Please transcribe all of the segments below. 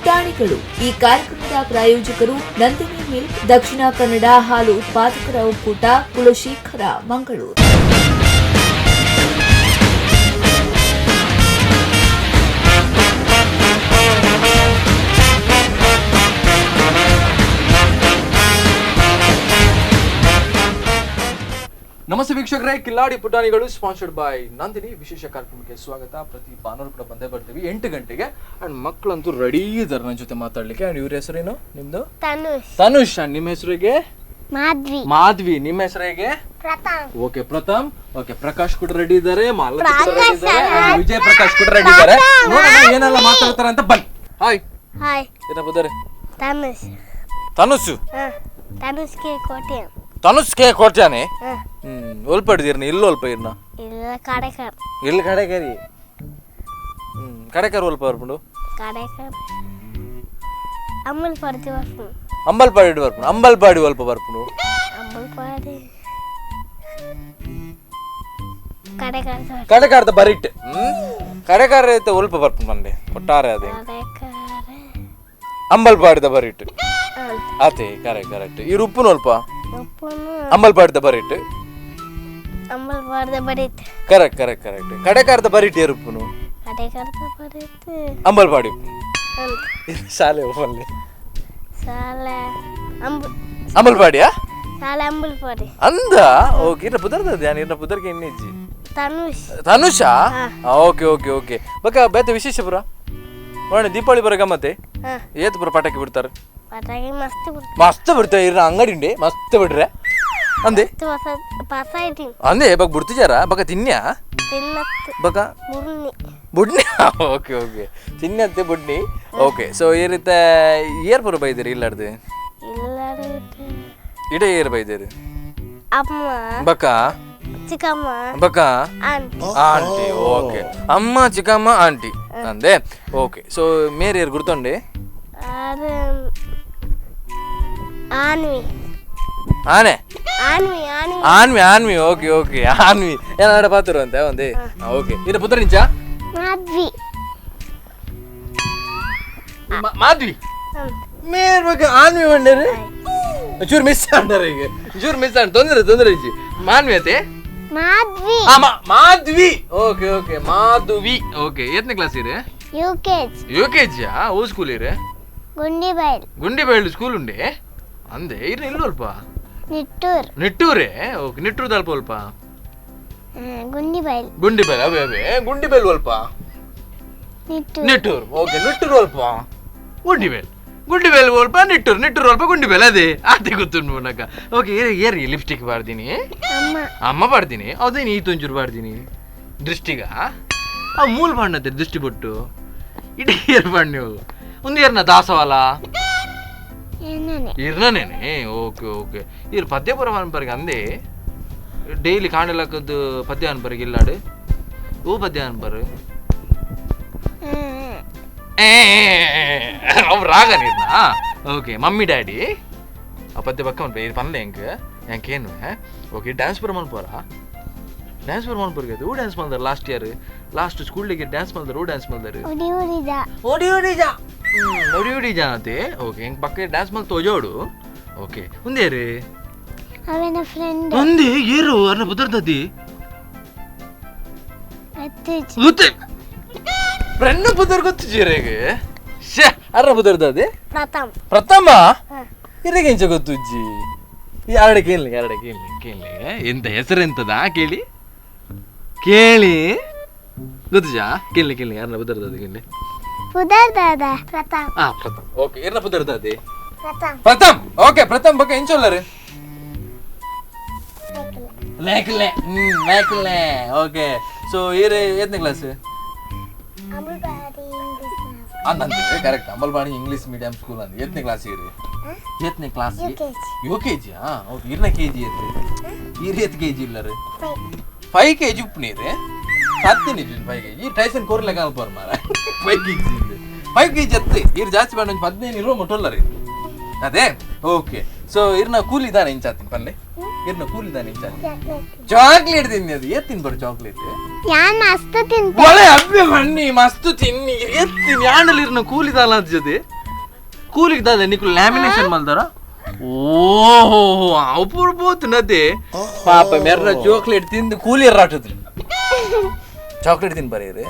ಪುಟಾಣಿಗಳು. ಈ ಕಾರ್ಯಕ್ರಮದ ಪ್ರಾಯೋಜಕರು ನಂದಿನಿ ಮಿಲ್ಕ್, ದಕ್ಷಿಣ ಕನ್ನಡ ಹಾಲು ಉತ್ಪಾದಕರ ಒಕ್ಕೂಟ, ಕುಲಶೇಖರ, ಮಂಗಳೂರು. ನಮಸ್ತೆ ವೀಕ್ಷಕರೇ, ಕಿಲ್ಲಾಡಿ ಪುಟಾಣಿಗಳು ಸ್ಪಾನ್ಸರ್ಡ್ ಬೈ ನಂದಿನಿ ವಿಶೇಷ ಕಾರ್ಯಕ್ರಮಕ್ಕೆ ಸ್ವಾಗತ. ಪ್ರತಿ ಭಾನುವಾರ ಕೂಡ ಬಂದೇ ಬರ್ತೀವಿ 8 ಗಂಟೆಗೆ. ಅಂಡ್ ಮಕ್ಕಳಂತೂ ರೆಡಿ ಇದ್ದಾರೆ ನನ್ನ ಜೊತೆ ಮಾತಾಡ್ಲಿಕ್ಕೆ. ಅಂಡ್ ಇವ್ರ ಹೆಸರೇನು ನಿಮ್ದು? ತನುಷ್. ತನುಷ್. ಅಂಡ್ ನಿಮ್ಮ ಹೆಸರಿಗೆ? ಮಾಧ್ವಿ. ಮಾಧ್ವಿ. ನಿಮ್ಮ ಹೆಸರಿಗೆ? ಪ್ರತಾಪ್. ಓಕೆ ಪ್ರಥಮ್. ಓಕೆ, ಪ್ರಕಾಶ್ ಕೂಡ ರೆಡಿ ಇದ್ದಾರೆ, ಮಾಲತಿ ಕೂಡ ರೆಡಿ ಇದ್ದಾರೆ, and Vijay Prakash ಕೂಡ ರೆಡಿ ಇದ್ದಾರೆ. ನೋಡೋಣ ಏನೆಲ್ಲ ಮಾತಾಡ್ತಾರೆ ಅಂತ. ಬನ್ನಿ. ಹಾಯ್. ಹಾಯ್. ಏನಪ್ಪ ಇದ್ದಾರೆ? ತನುಷ್. ತನುಷ್. ಹಾ, ತನುಷ್ ಕೆ ಕೋಟೆ. ತನುಷ್ ಕೆ ಕೊಡ್ತಾನೆ. ಹಾ. ಒಲ್ಪ ಹಿಡ್ದಿರ್ನಿ ಇಲ್ಲ, ಒಲ್ಪ ಇರ್ನ. ಇಲ್ಲ, ಕಡೆಕರ್. ಇಲ್ಲಿ ಕಡೆಕರಿ. ಕಡೆಕರ್ ಒಲ್ಪ ಬರ್ಪುಂಡು. ಕಡೆಕರ್ ಅಮ್ಮಲ್ ಪಡ್ತಿ ಬರ್ಪು. ಅಂಬಲ್ಪಾಡಿ ಬರ್ಪುಂಡು. ಅಂಬಲ್ಪಾಡಿ ಒಲ್ಪ ಬರ್ಪುಂಡು. ಅಂಬಲ್ಪಾಡಿ ಕಡೆಕರ್. ಕಡೆಕಾರ್ದ ಬರಿಟ್. ಕಡೆಕಾರ ಐತೆ, ಒಲ್ಪ ಬರ್ಪುಂಡು ಮಂಡೆ ಒಟ್ಟಾರೆ ಅದೇ. ಕಡೆಕರ್. ಅಂಬಲ್ಪಾಡಿದ ಬರಿಟ್ ಆತೆ. Correct correct. ಈ ಉಪ್ಪುನು ಒಲ್ಪ? ಉಪ್ಪುನು. ಅಂಬಲ್ಪಾಡಿದ ಬರಿಟ್. ಅಂಬಲ್ಪಾಡ್ದ ಬರೀತ್. Correct correct correct. ಕಡೆಕಾರ್ದ ಬರಿಟ್ ಏರುಪ್ಪುನು? ಕಡೆಕರ್ದ ಬರೀತ್. ಅಂಬಲ್ಪಾಡಿ ಉಪ್ಪು. ಅಂತ. ಶಾಲೆ ಒಪ್ಪಲ್ಲಿ? ಸಾಲ ಅಂಬ ಅಂಬಲ್ಪಾಡಿಯಾ? ಸಾಲ ಅಂಬಲ್ಪಾಡಿ. ಅಂದ. ಓಕೆ, ಇರ್ನ ಪುದರ್ದ ಧ್ಯಾನ, ಇರ್ನ ಪುದರ್ಗೆ ಇನ್ನಿಜ್ಜಿ. Tanush. Tanusha. Okay okay okay. ಬಕ್ಕ ಬೇತೆ ವಿಶೇಷ ಪುರ ನೋಡಿ, ದೀಪಾವಳಿ ಬರ ಗಮ್ಮತ್ತೆ. ಹಾ. ಏತ್ ಪುರ ಪಟಾಕಿ ಬಿಡ್ತಾರೆ? ಪಟಾಕಿ ಮಸ್ತ್ ಬಿಡ್ತಾರೆ. ಮಸ್ತ್ ಬಿಡ್ತಾರೆ. ಇರ್ನ ಅಂಗಡಿ ಉಂಡೆ, ಮಸ್ತ್ ಬಿಡ್ರೆ ಅಂದೆ. ಮಸ್ತ್ ಹೊಸ ಪಸ ಇದ್ದೀನಿ. ಅಂದೆ. ಬಗ್ ಬಿಡ್ತಿಜಾರ? ಬಕ ತಿನ್ಯಾ? ತಿನ್ನತ್ತು. ಬಕ? ಬುರ್ನಿ. ಬುಡ್ನಿ. ಓಕೆ ಓಕೆ, ತಿನ್ನತ್ತೆ ಬುಡ್ನಿ. ಓಕೆ, ಸೊ ಈ ರೀತಿ ಏರ್ ಪುರ ಬೈದಿರಿ ಇಲ್ಲಾರ್ದು? ಎಲ್ಲರೂ. ಇಡೇ ಏರ್ ಬೈದಿರಿ? ಅಮ್ಮ. ಬಕ? ಚಿಕ್ಕಮ್ಮ. ಬಕ? Aunty. Aunty. Okay, ಅಮ್ಮ, ಚಿಕ್ಕಮ್ಮ, ಆಂಟಿ ಅಂದೆ. ಓಕೆ, ಸೊ ಮೇರೆ ಏರ್ ಗುರ್ತೊಂಡೆ? ಅದು ಆನ್ವಿ. ಆನೆ. ಆನ್ವಿ, ಆನ್ವಿ. ಆನ್ವಿ, ಆನ್ವಿ. ಓಕೆ ಓಕೆ, ಆನ್ವಿ ಏನಾಡ ಪಾತ್ರ ಅಂತ ಒಂದೇ. ಓಕೆ, ಇದು ಪುತ್ರ ನಿಂಚ? ಮಾಧ್ವಿ. ಮಾಧ್ವಿ. ಮೇರ್ ಬಗ್ಗೆ ಆನ್ವಿ ಬಂಡೇರಿ ಚೂರು ಮಿಸ್ ಆಂಡರ್ ಈಗ. ಚೂರು ಮಿಸ್ ಆಂಡ್ ತೊಂದರೆ ತೊಂದರೆ ಇಜ್ಜಿ. ಮಾನ್ವಿ ಅತೆ? ಮಾಧ್ವಿ. ಆ, Madhvi. Okay okay, Madhavi. Okay, ಎತ್ತನೇ ಕ್ಲಾಸ್ ಇರೆ? U K G. U K Jiya? ಓ ಸ್ಕೂಲ್ ಇರೆ? ಗುಂಡಿಬೈಲ್. ಗುಂಡಿಬೈಲ್ ಸ್ಕೂಲ್ ಉಂಡೆ ಅಂದೆ. ಇರ್ನ ಇಲ್ಲ ಅಲ್ಪ? ನಿಟ್ಟೂರ್. ನಿಟ್ಟೂರೇ. ಓಕೆ, ನಿಟ್ಟೂರ್ದ ಅಲ್ಪ ಅಲ್ಪ? ಗುಂಡಿಬೈಲ್. ಗುಂಡಿಬೈಲ್. ಅವೇ ಅವೇ, ಗುಂಡಿಬೈಲ್ ಅಲ್ಪ? ನಿಟ್ಟೂರ್. ನಿಟ್ಟೂರು. ಓಕೆ, ನಿಟ್ಟೂರು ಅಲ್ಪ ಗುಂಡಿಬೇಲ್. ಗುಂಡಿಬೇಲ್ ಅಲ್ಪ ನಿಟ್ಟೂರು, ನಿಟ್ಟೂರು ಅಲ್ಪ ಗುಂಡಿಬೇಲ್. ಅದೇ ಅದೇ ಗೊತ್ತುಂಟು ನಕ. ಓಕೆ, ಏರಿ ಲಿಪ್ಸ್ಟಿಕ್ ಬಾರ್ದಿನಿ? ಅಮ್ಮ. ಅಮ್ಮ ಬಾರ್ದಿನಿ. ಅದೇನು ಈ ತುಂಚೂರು ಬಾರ್ದಿನಿ ದೃಷ್ಟಿಗ? ಆ ಮೂಲ ಬಣ್ಣತೆ ದೃಷ್ಟಿ ಬೊಟ್ಟು ಇಡೀ ಏರ್ ಬಣ್ಣ. ಒಂದು ಏರ್ನ ದಾಸವಾಲ. ಏನನೆ. ಇರ್ನೇನೆ. Okay okay. ಇರ್ ಪದ್ಯ ಪುರ ಅನ್ಪರಿಗೆ ಅಂದೆ, ಡೈಲಿ ಕಾಣಲಕ್ಕದ್ದು ಪದ್ಯ ಅನ್ಪರಿಗೆ ಇಲ್ಲಾಡು. ಓ ಪದ್ಯ ಅನ್ಪರು? ಏ, ಅವ್ ರಾಗ ನೀರ್ನ. Okay, mummy daddy ಆ ಪದ್ಯ ಪಕ್ಕ ಮನ್ಪ ಇದು ಪನ್ಲೆ ಎಂಕ್ ಎಂಕ್ ಏನು. ಓಕೆ, ಡ್ಯಾನ್ಸ್ ಪೂರ ಮನ್ಪೋರ? ಡ್ಯಾನ್ಸ್ ಪೂರ ಮನ್ಪೋರ್ಗೆ ಅದು ಡ್ಯಾನ್ಸ್ ಮಲ್ದಾರ last year, last ಸ್ಕೂಲಿಗೆ ಡ್ಯಾನ್ಸ್ ಮಲ್ದಾರ. ಡ್ಯಾನ್ಸ್ ಮಲ್ದಾರ. ಉಡಿ ಉಡಿದ. ಓಡಿ ಓಡಿ ಜಾ, ಓಡಿ ಓಡಿ ಜಾನತೆ. ಓಕೆ, ಎಂಕ್ ಪಕ್ಕ ಡ್ಯಾನ್ಸ್ ಮಲ್ ತೋಜೋಡು. ಓಕೆ, ಒಂದೇರಿ? ಅವನ ಫ್ರೆಂಡ್. ಒಂದೇ ಏರು ಅರ್ನ ಬುದರ್ದದಿ? ಅತ್ತುಜ್. ಗೊತ್ತೆ ಫ್ರೆಂಡ್ ಬುದರ್ ಗೊತ್ತು ಜೀರೆಗೆ. ಶೇ, ಅರ್ನ ಬುದರ್ದದಿ? ಪ್ರಥಮ್. ಪ್ರಥಮ. ಹಾ. ಇರಗೆ ಎಂಚ ಗೊತ್ತು ಉಜ್ಜಿ? ಎರಡೆ ಕೇಳಲಿ, ಎರಡೆ ಕೇಳಲಿ, ಕೇಳಲಿ. ಎಂತ ಹೆಸರು ಎಂತದ ಕೇಳಿ ಕೇಳಿ ಗೊತ್ತುಜಾ? ಕೇಳಲಿ ಕೇಳಲಿ, ಯಾರನ್ನ ಬುದರ್ದದಿ ಕೇಳಲಿ. ಪುದರ್ ದಾದ ಪ್ರಥಮ್. ಹಾ, ಪ್ರಥಮ್. ಓಕೆ, ಇರ್ನ ಬುದರ್ದದಿ? ಪ್ರಥಮ್. ಪ್ರಥಮ್. ಓಕೆ, ಪ್ರಥಮ್. ಬಕ್ಕ ಎಂಚೊಲ್ಲರು? ಲೇಕಲೆ. ಲೇಕಲೆ. ಓಕೆ, ಸೊ ಏರೆ ಏತ್ನೇ ಕ್ಲಾಸ್? ಅಂಬಲ್ಪಾಡಿ ಇಂಗ್ಲಿಷ್. ಅಂದಂತೆ correct. Ambalpadi English medium school ಅಂದ. ಏತ್ನೇ ಕ್ಲಾಸ್ ಇರಿ? ಏತ್ನೇ class? U K G. U K G. Okay, ಇರ್ನ ಕೆ ಜಿ ಏತ್? ಇರ್ ಏತ್ ಕೆ ಜಿ ಇಲ್ಲರು? 5 ಕೆ ಜಿ ಉಪ್ಪು ನೀರು ಹತ್ತಿನ 5 ಕೆ ಜಿ. ಈ ಟೈಸನ್ ಕೋರ್ಲೆ ಕಾಲ್ಪೋರ್ ಮಾರ. 5 K G, 5 K G ಹತ್ತಿ. ಇರ್ ಜಾಸ್ತಿ ಬೇಡ, ಒಂಜಿ 15 ಇರುವ ಮುಟ್ಟೊಲ್ಲರಿ ಅದೇ. ಓಕೆ, ಸೊ ಇರ್ನ ಕೂಲಿ ದಾನೆ ಇಂಚಾತಿನ ಪಲ್ಲೆ? ಇರ್ನ ಕೂಲಿ ದಾನೆ ಇಂಚಾತಿನ? ಚಾಕ್ಲೇಟ್ ತಿನ್ನಿ. ಅದು ಏತ್ ತಿನ್ಬಾರ್ದು ಚಾಕ್ಲೇಟ್? ಯಾನ್ ಮಸ್ತ್ ತಿಂತ. ಒಳ್ಳೆ ಅಬ್ಬೆ ಬನ್ನಿ, ಮಸ್ತ್ ತಿನ್ನಿ. ಎತ್ತೀನಿ ಆಂಡಲ್ ಇರ್ನ ಕೂಲಿ ದಾಲ ಜೊತೆ. ಕೂಲಿಗೆ ದಾದ ನಿಕ್ಲು ಲ್ಯಾಮಿನೇಷನ್ ಮಲ್ದಾರ. ಓಹೋ, ಅಪೂರ್ವ ನದಿ ಪಾಪ ಮೆರ್ರ ಚಾಕ್ಲೇಟ್ ತಿಂದು ಕೂಲಿ ರಾಟದ್ರಿ. ಚಾಕ್ಲೇಟ್ ತಿನ್ ಬರೀರಿ.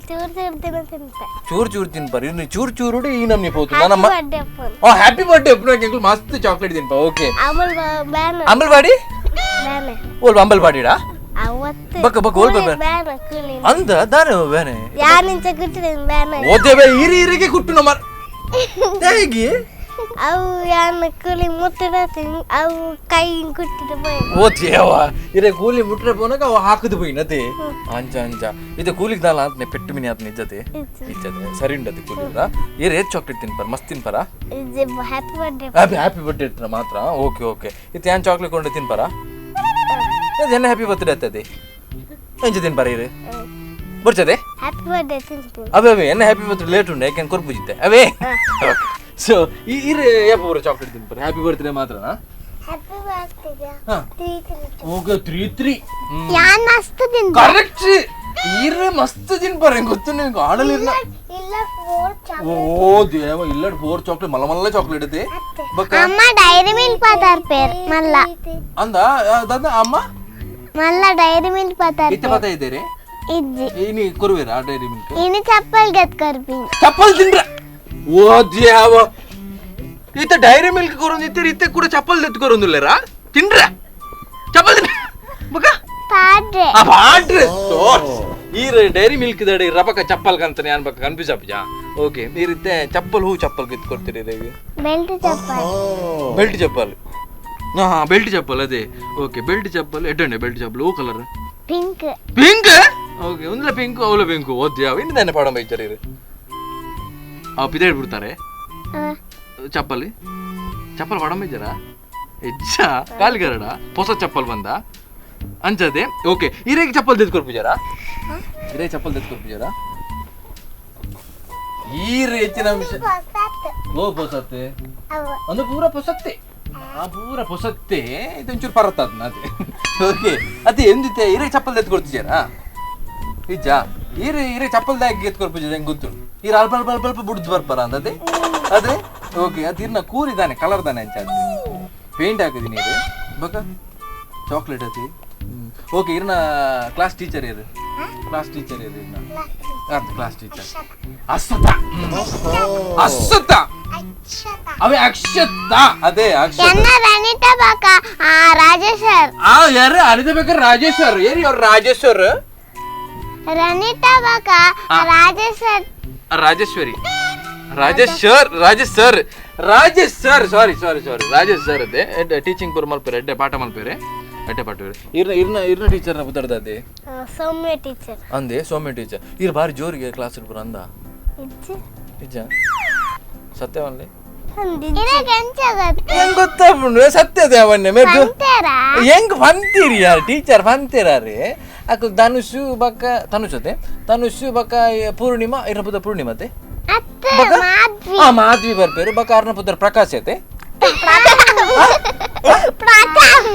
ಚೂರು ಚೂರು ದಿನ ತಿಂತೆ. ಚೂರು ಚೂರು ತಿನ್ ಬರೀ, ಚೂರು ಚೂರು ಈ ನಮ್ನಿ ಪೋತು ನಮ್ಮ. ಬರ್ಡೇ. ಓ, ಹ್ಯಾಪಿ ಬರ್ಡೇ ಎಂಕುಲು ಮಸ್ತ್ ಚಾಕ್ಲೇಟ್ ತಿನ್ಪ. ಓಕೆ. ಅಮಲ್ ಬ್ಯಾನ. ಅಂಬಲ್ವಾಡಿ. ಬ್ಯಾನ. ಓಲ್ ಅಂಬಲ್ವಾಡಿಡಾ? ಅವತ್ತು. ಬಕ್ಕ ಬಕ್ಕ ಓಲ್ ಬ ಬ್ಯಾನ ಕೂಲಿ. ಅಂದ ದಾನೆ ಬೇನೆ. ಯಾನಿಂಚ ಕುಟ್ಟಿದ ಬ್ಯಾನ. ಓದೇವೆ ಇರಿ ಇರಿಗೆ ಕುಟ್ಟು ನಮ್ಮ ಹೇಗೆ. ಅವು ಯಾನ ಕೂಲಿ ಮುಟ್ಟಿದ, ಅವು ಕೈ ಕುಟ್ಟಿದ ಪೋಯಿ. ಓ ದೇವ, ಇರೆ ಕೂಲಿ ಮುಟ್ರೆ ಪೋನಾಗ ಅವು ಹಾಕುದು ಪೋಯಿನತೆ. ಅಂಚ ಅಂಚ ಇದು ಕೂಲಿಗೆ ದಾಲ ಆತ್ನೆ ಪೆಟ್ಟು ಮಿನಿ ಆತ್ನೆ ಇಜ್ಜತೆ. ಇಜ್ಜತೆ, ಸರಿ ಉಂಡತೆ ಕೂಲಿದ. ಇರೆ ಏತ್ ಚಾಕ್ಲೇಟ್ ತಿನ್ಪಾರ? ಮಸ್ತ್ ತಿನ್ಪಾರ? Happy birthday. Happy happy birthday ಇರ್ತಾರ ಮಾತ್ರ. ಓಕೆ ಓಕೆ, ಇತ್ತು ಏನ್ ಚಾಕ್ಲೇಟ್ ಕೊಂಡು ತಿನ್ಪಾರ? ಎನ್ನ ಹ್ಯಾಪಿ ಬರ್ತ್ಡೇ ಆಗ್ತದೆ. ಎಂಚ ತಿನ್ಪಾರ ಇರು ಬರ್ಚದೆ? Happy birthday ತಿಂತು. ಅವೇ ಅವೇ, ಎನ್ನ happy birthday late ಉಂಟು, ಯಾಕೆ ಕೊರ್ಪುಜಿತ್ತೆ ಅವೇ. ಸೊ ಈ ಇರು ಯಾಪ ಬರೋ ಚಾಕ್ಲೇಟ್ ತಿನ್ಪಾರ? ಹ್ಯಾಪಿ ಬರ್ತ್ಡೇ ಮಾತ್ರನಾ? Happy birthday. ಹಾ. 3 3. ಓಕೆ, 3 3. ಯಾನ್ ಮಸ್ತ್ ತಿಂದ. ಕರೆಕ್ಟ್, ಈರೆ ಮಸ್ತ್ ತಿನ್ಪಾರೆ ಗೊತ್ತು ನಿಮ್ಗೆ ಆಡಲಿಲ್ಲ. ಇಲ್ಲ, 4 ಚಾಕ್ಲೇಟ್. ಓ ದೇವ, ಇಲ್ಲ 4 ಚಾಕ್ಲೇಟ್, ಮಲ್ಲ ಮಲ್ಲ ಚಾಕ್ಲೇಟ್ ಐತೆ ಬಕ್ಕ. ಅಮ್ಮ ಡೈರಿ ಮಿಲ್ಕ್ ಪದಾರ್ಪೇರ್ ಮಲ್ಲ. ಅಂದ ದಾದ ಅಮ್ಮ. ಮಲ್ಲ ಡೈರಿ ಮಿಲ್ಕ್ ಇತ್ತೆ ಪದಾರ್ಪೇರ್. ಪತ ಇದ್ದೀರಿ. ಇಜ್ಜಿ. ಇನಿ ಕೊರುವೇರಾ ಡೈರಿ ಮಿಲ್ಕ್? ಇನ್ನು ಚಪ್ಪಲ್ ಗತ್ ಕೊರ್ಪಿನಿ. ಚಪ್ಪಲ್ ತಿಂದ್ರ? ಓ ದೇವ, ಇತ್ತ ಡೈರಿ ಮಿಲ್ಕ್ ಕೊರೊಂದು ಇತ್ತೀರಿ, ಇತ್ತೆ ಕೂಡ ಚಪ್ಪಲ್ ತೆತ್ತು ಕೊರೊಂದುಲ್ಲೇರಾ? ತಿಂದ್ರ ಚಪ್ಪಲ್ ತಿಂದ್ರ ಬಕ್ಕ? ಪಾಡ್ರೆ. ಆ ಪಾಡ್ರೆ. ಈ ಡೈರಿ ಮಿಲ್ಕ್ ದಡಿ ರಬಕ ಚಪ್ಪಲ್ ಕಂತಾನೆ ಅನ್ಬಕ ಕನ್ಫ್ಯೂಸ್ ಆಪುಜಾ. ಓಕೆ, ಈ ರೀತಿ ಚಪ್ಪಲ್ ಹೂ ಚಪ್ಪಲ್ ಕಿತ್ ಕೊಡ್ತೀರಿ ರೇವಿ? ಬೆಲ್ಟ್ ಚಪ್ಪಲ್. ಬೆಲ್ಟ್ ಚಪ್ಪಲ್. ಹಾ ಹಾ, ಬೆಲ್ಟ್ ಚಪ್ಪಲ್ ಅದೇ. ಓಕೆ, ಬೆಲ್ಟ್ ಚಪ್ಪಲ್ ಎಡ್ಡಂಡೆ? ಬೆಲ್ಟ್ ಚಪ್ಪಲ್ ಹೂ colour? Pink. Pink, okay. ಒಂದ್ಲ pink ಅವಲ pink. ಓದ್ಯಾ ಇನ್ನು ತಾನೆ ಪಾಡ ಬೈತಾರೆ ಆ ಪಿದೇಡ್ ಬಿಡ್ತಾರೆ. ಚಪ್ಪಲಿ ಚಪ್ಪಲ್ ಪಾಡ ಬೈಚಾರ ಹೆಚ್ಚ ಕಾಲಿಗರಡ ಹೊಸ ಚಪ್ಪಲ್ ಬಂದ ಅಂಚದೆ. ಓಕೆ, ಇರೇಗೆ ಚಪ್ಪಲ್ ತೆಗೆದುಕೊಡ್ಪಿಜಾರ? ಇರೇ ಚಪ್ಪಲ್ ತೆಗೆದುಕೊಡ್ಪಿಜಾರ? ಈ ಹೆಚ್ಚಿನ ಅಂಶ ಓ ಪೊಸತ್ತೆ ಒಂದು ಪೂರ ಪೊಸತ್ತೆ, ಆ ಪೂರ ಪೊಸತ್ತೆ ಇದೊಂಚೂರು ಪರತ್ತದ ಅದೇ. ಓಕೆ, ಅದೇ ಎಂದಿತ್ತೆ ಇರೇ ಚಪ್ಪಲ್ ತೆಗೆದುಕೊಡ್ತಿಜಾರಾ ನಿಜ? ಈರೆ ಈರೆ ಚಪ್ಪಲ್ ದಾಗಿ ಎತ್ಕೊಡ್ಪಿಜಾರ ಹೆಂಗ್ ಗೊತ್ತು? ಈರ ಅಲ್ಪ ಅಲ್ಪ ಅಲ್ಪ ಅಲ್ಪ ಬುಡ್ದು ಬರ್ಪಾರ ಅಂದದೆ ಅದೇ. ಓಕೆ, ಅದು ಇರ್ನ ಕೂರಿದಾನೆ ಕಲರ್ ದಾನೆ ಅಂಚ ಪೇಂಟ್ ಹಾಕಿದೀನಿ ಇದು ಬಕ ಚಾಕ್ಲೇಟ್ ಅತಿ. ಓಕೆ, ಇರ್ನ ಕ್ಲಾಸ್ ಟೀಚರ್ ಇರು? ಕ್ಲಾಸ್ ಟೀಚರ್ ಇರು ಇರ್ನ? ಕ್ಲಾಸ್ ಟೀಚರ್ ಅಶ್ವಥ. ಅಶ್ವಥ ಅವೇ ಅಕ್ಷತ ಅದೇ ಅಕ್ಷತ. ಎನ್ನ ರಣಿತಾ ಬಾಕ ಆ ರಾಜೇಶ್ ಸರ್. ಆ ಯಾರು ಅನಿತ ಬೇಕಾದ್ರೆ ರಾಜೇಶ್ ಸರ್ ಏರಿ ಅವ್ರು ರಾಜೇಶ್ ಸರ್. ರಣಿತಾ ಬಾಕ Rajesh sir. Rajeshwari Rajesh sir, Rajesh sir, Rajesh sir, sorry sorry sorry, Rajesh sir ಅದೇ ಟೀಚಿಂಗ್ ಪೂರ ಮಲ್ಪೇರೆ, ಎಡ್ಡೆ ಪಾಠ ಮಲ್ಪೇರೆ, ಎಡ್ಡೆ ಪಾಠ ಇರ್ನ ಇರ್ನ ಇರ್ನ ಟೀಚರ್ನ ಪುತ್ತರ್ದ ಅದೇ. ಸೌಮ್ಯ ಟೀಚರ್. ಅಂದೆ ಸೌಮ್ಯ ಟೀಚರ್. ಇರ್ ಬಾರಿ ಜೋರಿಗೆ ಕ್ಲಾಸ್ ಪೂರ ಅಂದ. ಇಜ್ಜಿ. ನಿಜ ಸತ್ಯವನ್ಲಿ. ಹೆಂಗ್ ಹೆಂಗ್ ಗೊತ್ತಾಪುಂಡು ಸತ್ಯದ ಅವನ್ನೆ ಮೇರ್ದು. ಅಂತಾರಾ? ಹೆಂಗ್ ಫಂತೀರಿ ಯಾರು ಟೀಚರ್ ಫಂತೀರಾರೆ ಅಕ್ಕು ಧನುಷು ಬಕ್ಕ ತನುಷ್ ಅದೇ ತನುಷು ಬಕ್ಕ ಪೂರ್ಣಿಮಾ ಇರ್ನ ಪುತ್ರ ಪೂರ್ಣಿಮಾ ಅತ್ತೆ. ಅತ್ತೆ. ಬಕ್ಕ? ಮಾಧ್ವಿ. ಆ ಮಾಧ್ವಿ ಬರ್ಪೇರು ಬಕ್ಕ ಅರ್ನ ಪುತ್ರ ಪ್ರಕಾಶ್ ಅತ್ತೆ. ಪ್ರತಾಪ್.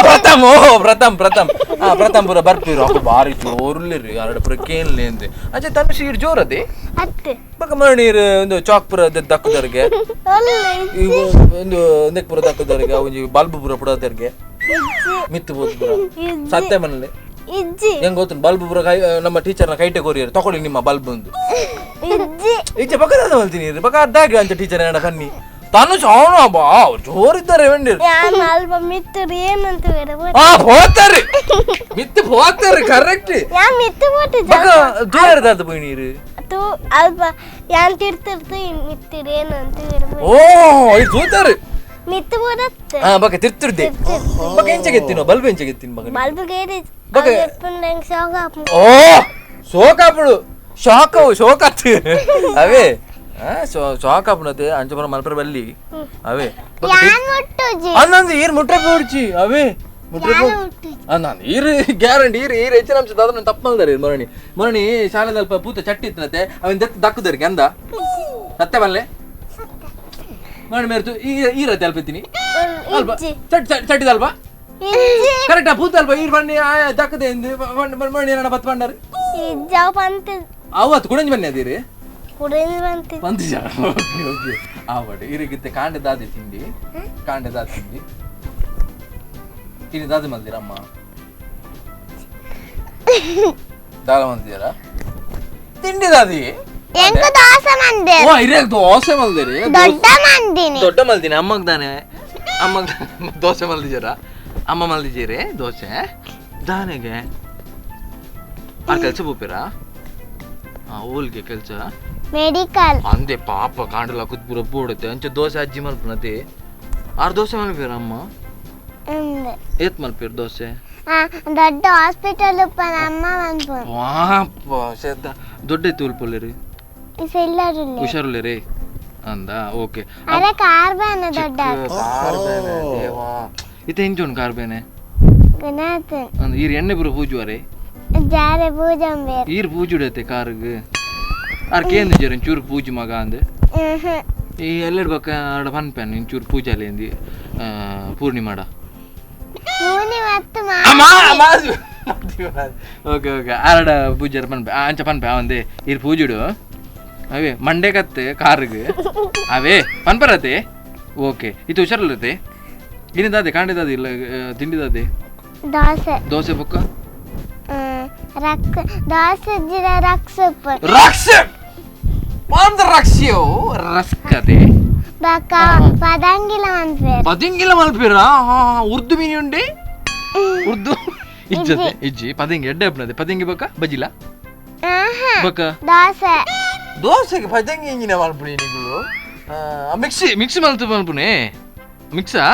ಪ್ರಥಮ್, ಓ ಪ್ರಥಮ್ ಪ್ರಥಮ್, ಆ ಪ್ರಥಮ್ ಪೂರ ಬರ್ಪೇರು. ಅಕ್ಕು ಬಾರಿ ಜೋರುಲ್ಲೇರಿ ಅರಡ ಪೂರ ಕೇನ್ಲೆ ಅಂದೆ. ಅಚ್ಚೆ ತನುಷ್ ಇರ್ ಜೋರದೆ. ಅತ್ತೆ. ಬಕ್ಕ ಮರಣೀರ್ ಒಂದು ಚಾಕ್ ಪೂರ ದಕ್ಕದವ್ರಿಗೆ ಒಲ್ಲೆ. ಇವು ಒಂದು ಒಂದಕ್ಕೆ ಪೂರ ದಕ್ಕದವ್ರಿಗೆ ಒಂಜಿ ಬಲ್ಬ್ ಪೂರ ಪುಡದವ್ರಿಗೆ ಮಿತ್ತು ಬೋದು ಪೂರ. ಸತ್ಯ ಮನೇಲಿ. ಇಜ್ಜಿ. ಹೆಂಗ್ ಗೊತ್ತು ಬಲ್ಬ್ ಪೂರ ಕೈ ನಮ್ಮ ಟೀಚರ್ನ ಕೈಟೆ ಕೊರಿಯರು ತಗೊಳ್ಳಿ ನಿಮ್ಮ ಬಲ್ಬ್ ಒಂದು. ಇಜ್ಜಿ. ಈಚೆ ಪಕ್ಕದ ಮಲ್ತೀನಿ ಪಕ್ಕ ಅದ್ದಾಗಿ ಅಂತ ಟೀಚರ್ ಏನ ಕನ್ನಿ ತನುಷ್ ಅವನು ಅಬ್ಬಾ ಅವ್ರು ಜೋರಿದ್ದಾರೆ ವೆಂಡಿರು. ಯಾನ್ ಅಲ್ಪ ಮಿತ್ತರು ಏನಂತ ಬೇರೆ. ಆ ಹೋತಾರೆ ಮಿತ್ತು ಹೋತಾರೆ ಕರೆಕ್ಟ್. ಯಾನ್ ಮಿತ್ತು ಬೋಟು. ಬಕ್ಕ ಜೋರದಾದ ಪೋಯಿ ನೀರು. ತೂ ಅಲ್ಪ ಯಾನ್ ತಿರ್ತಿರ್ತು ಮಿತ್ತಿರು ಏನಂತ ಬೇರೆ. ಓ ಇದು ತೂತಾರೆ. ಮಿತ್ತು ಬೋಡತ್ತೆ. ಹಾ ಬಕ್ಕ ತಿರ್ತಿರ್ದೆ ಬಕ್ಕ ಎಂಚಗೆತ್ತಿನೋ ಬಲ್ಬ್ ಎಂಚಗೆತ್ತಿನ ಮಗನ? ಬಲ್ಬ್ ಗೇರಿ. ಬಕ್ಕ- ನಂಗೆ ಶೋಕ. ಓ ಶೋಕಾಪುಡು ಶಾಕ್ ಶೋಕಾತ್ ಅವೇ ಶಾಕ್ ಆಪುಣತೆ ಅಂಚ ಮಲ್ಪರ ಬಲ್ಲಿ ಅವೇ. ಯಾನ್ ಮುಟ್ಟುಜಿ. ಅಂದಂದು ಈರ್ ಮುಟ್ರೆ ಪೋಡ್ಚಿ ಅವೇ ಮುಟ್ರೆ. ಯಾನ್ ಮುಟ್ಟುಜಿ. ನಾನು ಈರ್ ಗ್ಯಾರಂಟಿ ಈರ್ ಈರ್ ಹೆಚ್ಚಿನ ಅಂಶ ದಾದ ತಪ್ಪು ಮಲ್ದಾರೆ. ಮರಣಿ ಮರಣಿ ಶಾಲೆ ಅಲ್ಪ ಪೂತ ಚಟ್ಟಿ ಇತ್ತನತೆ ಅವನ್ ದೆತ್ತು ದಕ್ಕದರಿಗೆ ಅಂದ ಸತ್ಯ ಬಲ್ಲೆ ಮರಣಿ ಮೇರ್ತು ಈ ಈರತ್ತೆ ಅಲ್ಪ ಇತ್ತೀನಿ ಅಲ್ಪ. ಇಜ್ಜಿ. ಚಟ್ ಚಟ್ಟಿದಲ್ಪ. ಇಜ್ಜಿ. ಕರೆಕ್ಟ್ ಪೂತ ಅಲ್ಪ ಈರ್ ಬನ್ನಿ ದಕ್ಕದೆ ಎಂದು ಮರಣಿ ಏನ ಬತ್ ಬಂಡಾರೆ. ಇಜ್ಜಾವ್ ಪಂತ. ಅವತ್ತು ಕುಡಂಜಿ ಬನ್ನಿ ಅದೀರಿ. ಕುಡಿದು ಬಂತಿ ಬಂತಿಜ. ಓಕೆ ಓಕೆ ಆವಡ್ ಇರಿಗಿತ್ತೆ ಕಾಂಡೆ ದಾದೆ ತಿಂಡಿ? ಕಾಂಡೆ ದಾದೆ ತಿಂಡಿ ತಿಂಡಿ ದಾದೆ ಮಲ್ದಿರಮ್ಮ? ದಾಲ ಮಂದಿರ ತಿಂಡಿ ದಾದಿ? ಎಂಕು ದೋಸೆ ಮಂದಿರ. ಓ ಇರೇಗ್ ದೋಸೆ ಮಲ್ದಿರಿ? ದೊಡ್ಡ ಮಂದಿನಿ. ದೊಡ್ಡ ಮಲ್ದಿನಿ. ಅಮ್ಮಗ್ ದಾನೆ, ಅಮ್ಮಗ್ ದೋಸೆ ಮಲ್ದಿಜಾರ? ಅಮ್ಮ ಮಲ್ದಿಜೀರಿ ದೋಸೆ ದಾನೆಗೆ? ಆ ಕೆಲಸ ಬೋಪಿರಾ? ಓಲ್ಗೆ ಕೆಲಸ? ಮೆಡಿಕಲ್. ಅಂದೆ ಪಾಪ ಕಾಂಡಲ ಕುತ್ಪುರ ಪೋಡುತ್ತೆ ಅಂಚೆ ದೋಸೆ ಅಜ್ಜಿ ಮಲ್ಪನತೆ. ಆರು ದೋಸೆ ಮಲ್ಪೀರ ಅಮ್ಮ? ಏತ್ ಮಲ್ಪೀರ್ ದೋಸೆ? ದೊಡ್ಡ ಹಾಸ್ಪಿಟಲ್ ಉಪ್ಪನ ಅಮ್ಮ ಮನ್ಪು. ಪಾಪ ಸೇದ ದೊಡ್ಡ ತೂಲ್ಪೊಲ್ಲೇರಿ ಹುಷಾರುಲ್ಲೇರಿ ಅಂದ. ಓಕೆ ಅರೆ ಕಾರ್ ಬೇನೆ ದೊಡ್ಡ ಕಾರ್ ಬೇನೆ ದೇವಾ ಇತ್ತೆ ಇಂಚೊಂಡು ಕಾರ್ ಬೇನೆ ಅಂದ. ಈರ್ ಎಣ್ಣೆ ಪೂರ ಪೂಜುವಾರೆ? ಜಾರೆ ಪೂಜಂಬೇರ್. ಈರ್ ಪೂಜುಡತ್ತೆ ಕಾರ್ಗ್? ಆರ್ ಕೇಂದ್ರ ಜರ ಚೂರು ಪೂಜೆ ಮಗ ಅಂದೆ. ಈ ಎಲ್ಲೆಡ್ ಬಕ್ಕ ಆಡ ಪನ್ಪೆನ್ ಇಂಚೂರು ಪೂಜೆ ಅಲ್ಲೇಂದಿ ಪೂರ್ಣಿಮಾಡ. ಓಕೆ ಓಕೆ ಆರಡ ಪೂಜೆ ಪನ್ಪೆ ಅಂಚ ಪನ್ಪೆ ಅವಂದೆ ಈರ್ ಪೂಜುಡು ಅವೇ ಮಂಡೆ ಕತ್ತೆ ಕಾರ್ಗ್ ಅವೇ ಪನ್ಪರತೆ. ಓಕೆ ಇದು ಹುಷಾರಲ್ಲತೆ. ಇನ್ನದಾದೆ ಕಾಂಡೆ ದಾದೆ ಇಲ್ಲ ತಿಂಡಿ ದಾದೆ? ದೋಸೆ. ದೋಸೆ ಬೊಕ್ಕ ದೋಸೆ ರಕ್ಸ್ ರಕ್ಸ್ ಮಾಂದ ರಕ್ಸಿಯೋ ರಸ್ಕದೆ ಬಕ ಪದಂಗಿಲ ಮನ್ಪೇರ್. ಪದಂಗಿಲ ಮನ್ಪೇರಾ? ಹಾ ಉರ್ದು ಮೀನಿ ಉಂಡೆ ಉರ್ದು ಇಜ್ಜದೆ ಇಜ್ಜಿ ಪದಂಗಿ ಎಡ್ಡೆ ಅಪ್ನದೆ. ಪದಂಗಿ ಬಕ ಬಜಿಲ ಬಕ ದೋಸೆ. ದೋಸೆಗೆ ಪದಂಗಿ ಇಂಜಿನ ಮಲ್ಪುನಿ ನಿಗುಲು? ಮಿಕ್ಸಿ ಮಿಕ್ಸಿ ಮಲ್ತು ಮಲ್ಪುನೆ ಮಿಕ್ಸಾ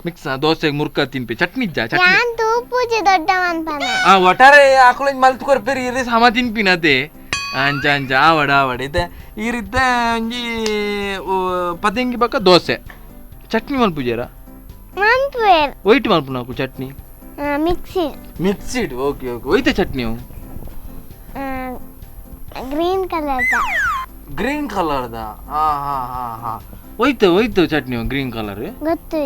ಮಿಕ್ಸಾ ದೋಸೆಗೆ ಮುರ್ಕ ತಿನ್ಪೆ ಚಟ್ನಿ ಇಜ್ಜಾ? ಚಟ್ನಿ ಯಾನ್ ತೂಪುಜಿ ದೊಡ್ಡ ಮನ್ಪನ. ಆ ಒಟ್ಟಾರೆ ಆಕುಲಂಜಿ ಮಲ್ತು ಕೊರ್ಪೇರಿ ಇರೆ ಸಮ ತಿನ್ಪಿನತೆ ಅಂಚ ಅಂಚ ಆವಡ ಆವಡ ಇತ್ತೆ ಈ ರೀತಿ ಒಂಜಿ ಪದಂಗಿ ಬಕ್ಕ ದೋಸೆ ಚಟ್ನಿ ಮಲ್ಪುಜೇರಾ? ಮನ್ಪುವೆರ್. ವೈಟ್ ಮಲ್ಪುನಾಕು chutney? Mixie. Mixed okay okay. ವೈತೆ ಚಟ್ನಿ ಅವು? Green colour the. Green colour the? ಹಾ ಹಾ ಹಾ ಹಾ ಒಯ್ತೆ ಒಯ್ತೆ ಚಟ್ನಿ ಗ್ರೀನ್ ಕಲರ್ ಗೊತ್ತು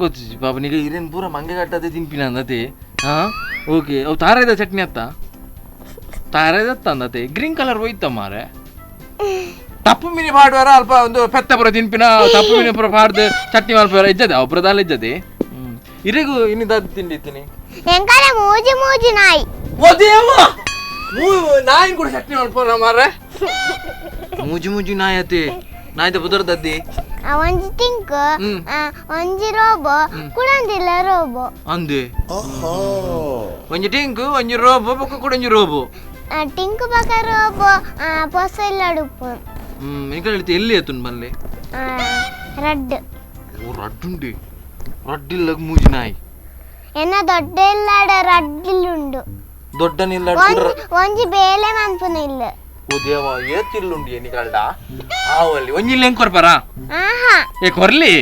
ಗೊತ್ತು ಪಾಪ ನಿಗ ಇರೇನು ಪೂರ ಮಂಗೆ ಕಟ್ಟದೆ ತಿನ್ಪಿನ ಅಂದತೆ. ಹಾ ಓಕೆ ಅವು ತಾರಾಯ್ದ ಚಟ್ನಿ ಅತ್ತ ತಾರಾಯ್ದ ಅತ್ತ ಅಂದತೆ ಗ್ರೀನ್ ಕಲರ್ ಒಯ್ತ ಮಾರೆ. ತಪ್ಪು ಮೀನಿ ಪಾಡುವಾರ ಅಲ್ಪ ಒಂದು ಪೆತ್ತ ಪುರ ತಿನ್ಪಿನ ತಪ್ಪು ಮೀನಿ ಪುರ ಪಾಡ್ದು ಚಟ್ನಿ ಮಲ್ಪುವಾರ ಇಜ್ಜದೆ ಅವು ಪುರ ದಾಲ ಇಜ್ಜದೆ. ಇರೆಗೂ ಇನ್ನಿದ ತಿಂಡಿ ಇತ್ತೀನಿ ಎಂಕಲೆ ಮೂಜಿ ಮೂಜಿ ನಾಯಿ. ಓ ದೇವ ನಾಯಿನ ಕೂಡ ಚಟ್ನಿ ಮಲ್ಪುವಾರ ಮಾರೆ. ಮೂಜಿ ಮೂಜಿ ನಾಯಿ ಅತಿ ನಾಯ್ದ ಬುದರ್ದದ್ದಿ ಒಂಜಿ ಟಿಂಕ್ ಒಂಜಿ ರೋಬೋ ಕುಡಂದಿಲ್ಲ ರೋಬೋ ಅಂದೆ. ಒಂಜಿ ಟಿಂಕ್ ಒಂಜಿ ರೋಬೋ ಬೊಕ್ಕ ಕುಡಂಜಿ ರೋಬೋ ಟಿಂಕ್ ಬೊಕ್ಕ ರೋಬೋ ಪೊಸ ಇಲ್ಲಡುಪ್ಪು. ಎಂಕಲ್ ಹೇಳ್ತಿ ಎಲ್ಲಿ ಎತ್ತುಂಡು ಮಲ್ಲೆ? ರಡ್ಡ್. ಓ ರಡ್ಡ್ ಉಂಡೆ. ರಡ್ಡ್ ಇಲ್ಲಗ್ ಮೂಜಿ ನಾಯಿ. ಎನ್ನ ದೊಡ್ಡ ಇಲ್ಲಡ ರಡ್ಡ್ ಇಲ್ಲುಂಡು. ದೊಡ್ಡ ನಿಲ್ಲಡ ಒಂಜಿ ಬೇಲೆ ಮನ್ಪುನ ಇಲ್ಲ. ಓ ದೇವ ಏತಿಲ್ಲುಂಡು ಎನಿಗಲ್ಡ ಆವಲ್ಲಿ ಒಂಜಿ ಇಲ್ಲ ಹೆಂಗ್ ಕೊರ್ಪರಾ? ಆಹಾ ಏ ಕೊರ್ಲಿ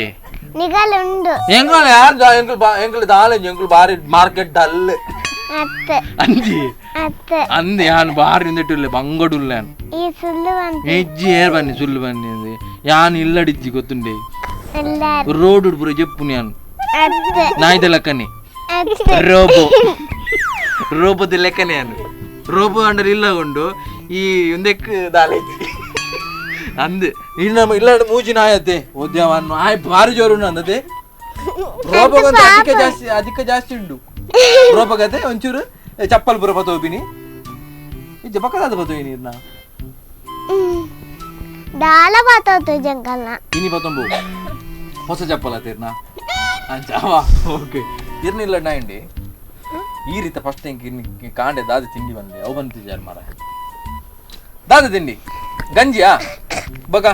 ನಿಗಲ್ ಉಂಡು. ಎಂಕಲ್ ಯಾರ್ ಎಂಕಲ್ ಎಂಕಲ್ ದಾಲ ಎಂಕಲ್ ಬಾರಿ ಮಾರ್ಕೆಟ್ ಡಲ್ ಅತ್ತೆ ಅಂದಿ ಅತ್ತೆ ಅಂದಿ ಯಾನ್ ಬಾರಿ ಉಂದೆಟ್ಟುಲ್ಲೆ ಬಂಗಡುಲ್ಲ ಯಾನ್ ಈ ಸುಳ್ಳು ಬಂತು ಎಜ್ಜಿ ಏರ್ ಬನ್ನಿ ಸುಳ್ಳು ಬನ್ನಿ ಅಂದೆ ಯಾನ್ ಇಲ್ಲಡಿಜ್ಜಿ ಗೊತ್ತುಂಡೆ ಎಲ್ಲಾರು ರೋಡ್ ಪೂರ ಜೆಪ್ಪುನಿ ಯಾನ್ ಅತ್ತೆ ನಾಯ್ದ ಲೆಕ್ಕನೆ ಅತ್ತೆ ರೋಬೋ ರೋಬೋದ ಲೆಕ್ಕನೆ ಯಾನು ರೋಬೋ ಅಂಡರ್ ಇಲ್ಲ ಉಂಡು ಈ ಒಂದೆಕ್ ದಾಲೇಜಿ ಅಂದ್ ಇನ್ನ ಇಲ್ಲ ಮೂಜಿ ನಾಯತೆ ಉದ್ಯಮ ಆಯ್ ಬಾರಿ ಜೋರು ಉಂಡು ಅಂದತೆ ರೋಬೋಗಂತ ಅಧಿಕ ಜಾಸ್ತಿ ಅಧಿಕ ಜಾಸ್ತಿ ಉಂಡು ರೋಬೋಗತೆ ಒಂಚೂರು ಚಪ್ಪಲ್ ಪೂರ ಪತೋಪಿನಿ ಇಜ್ಜ ಪಕ್ಕದಾದ ಪತೋಯಿನಿ ಇರ್ನ ದಾಲ ಪತೋತು ಜಂಗಲ್ನ ಇನಿ ಪತೊಂಬು ಹೊಸ ಚಪ್ಪಲ್ ಆತಿರ್ನ ಅಂಚಾವಾ ಓಕೆ ಇರ್ನಿಲ್ಲ ನಾಯಿಂಡಿ ಈ ರೀತಿ ಫಸ್ಟ್ ಇಂಕ್ ಇನ್ನು ಕಾಂಡೆ ದಾದಿ ತಿಂಡಿ ಬಂದೆ ಅವು ಬಂತಿದ್ದಾರೆ ಮಾರ ದಾದ ತಿಂಡಿ ಗಂಜಿಯಾ ಬಗ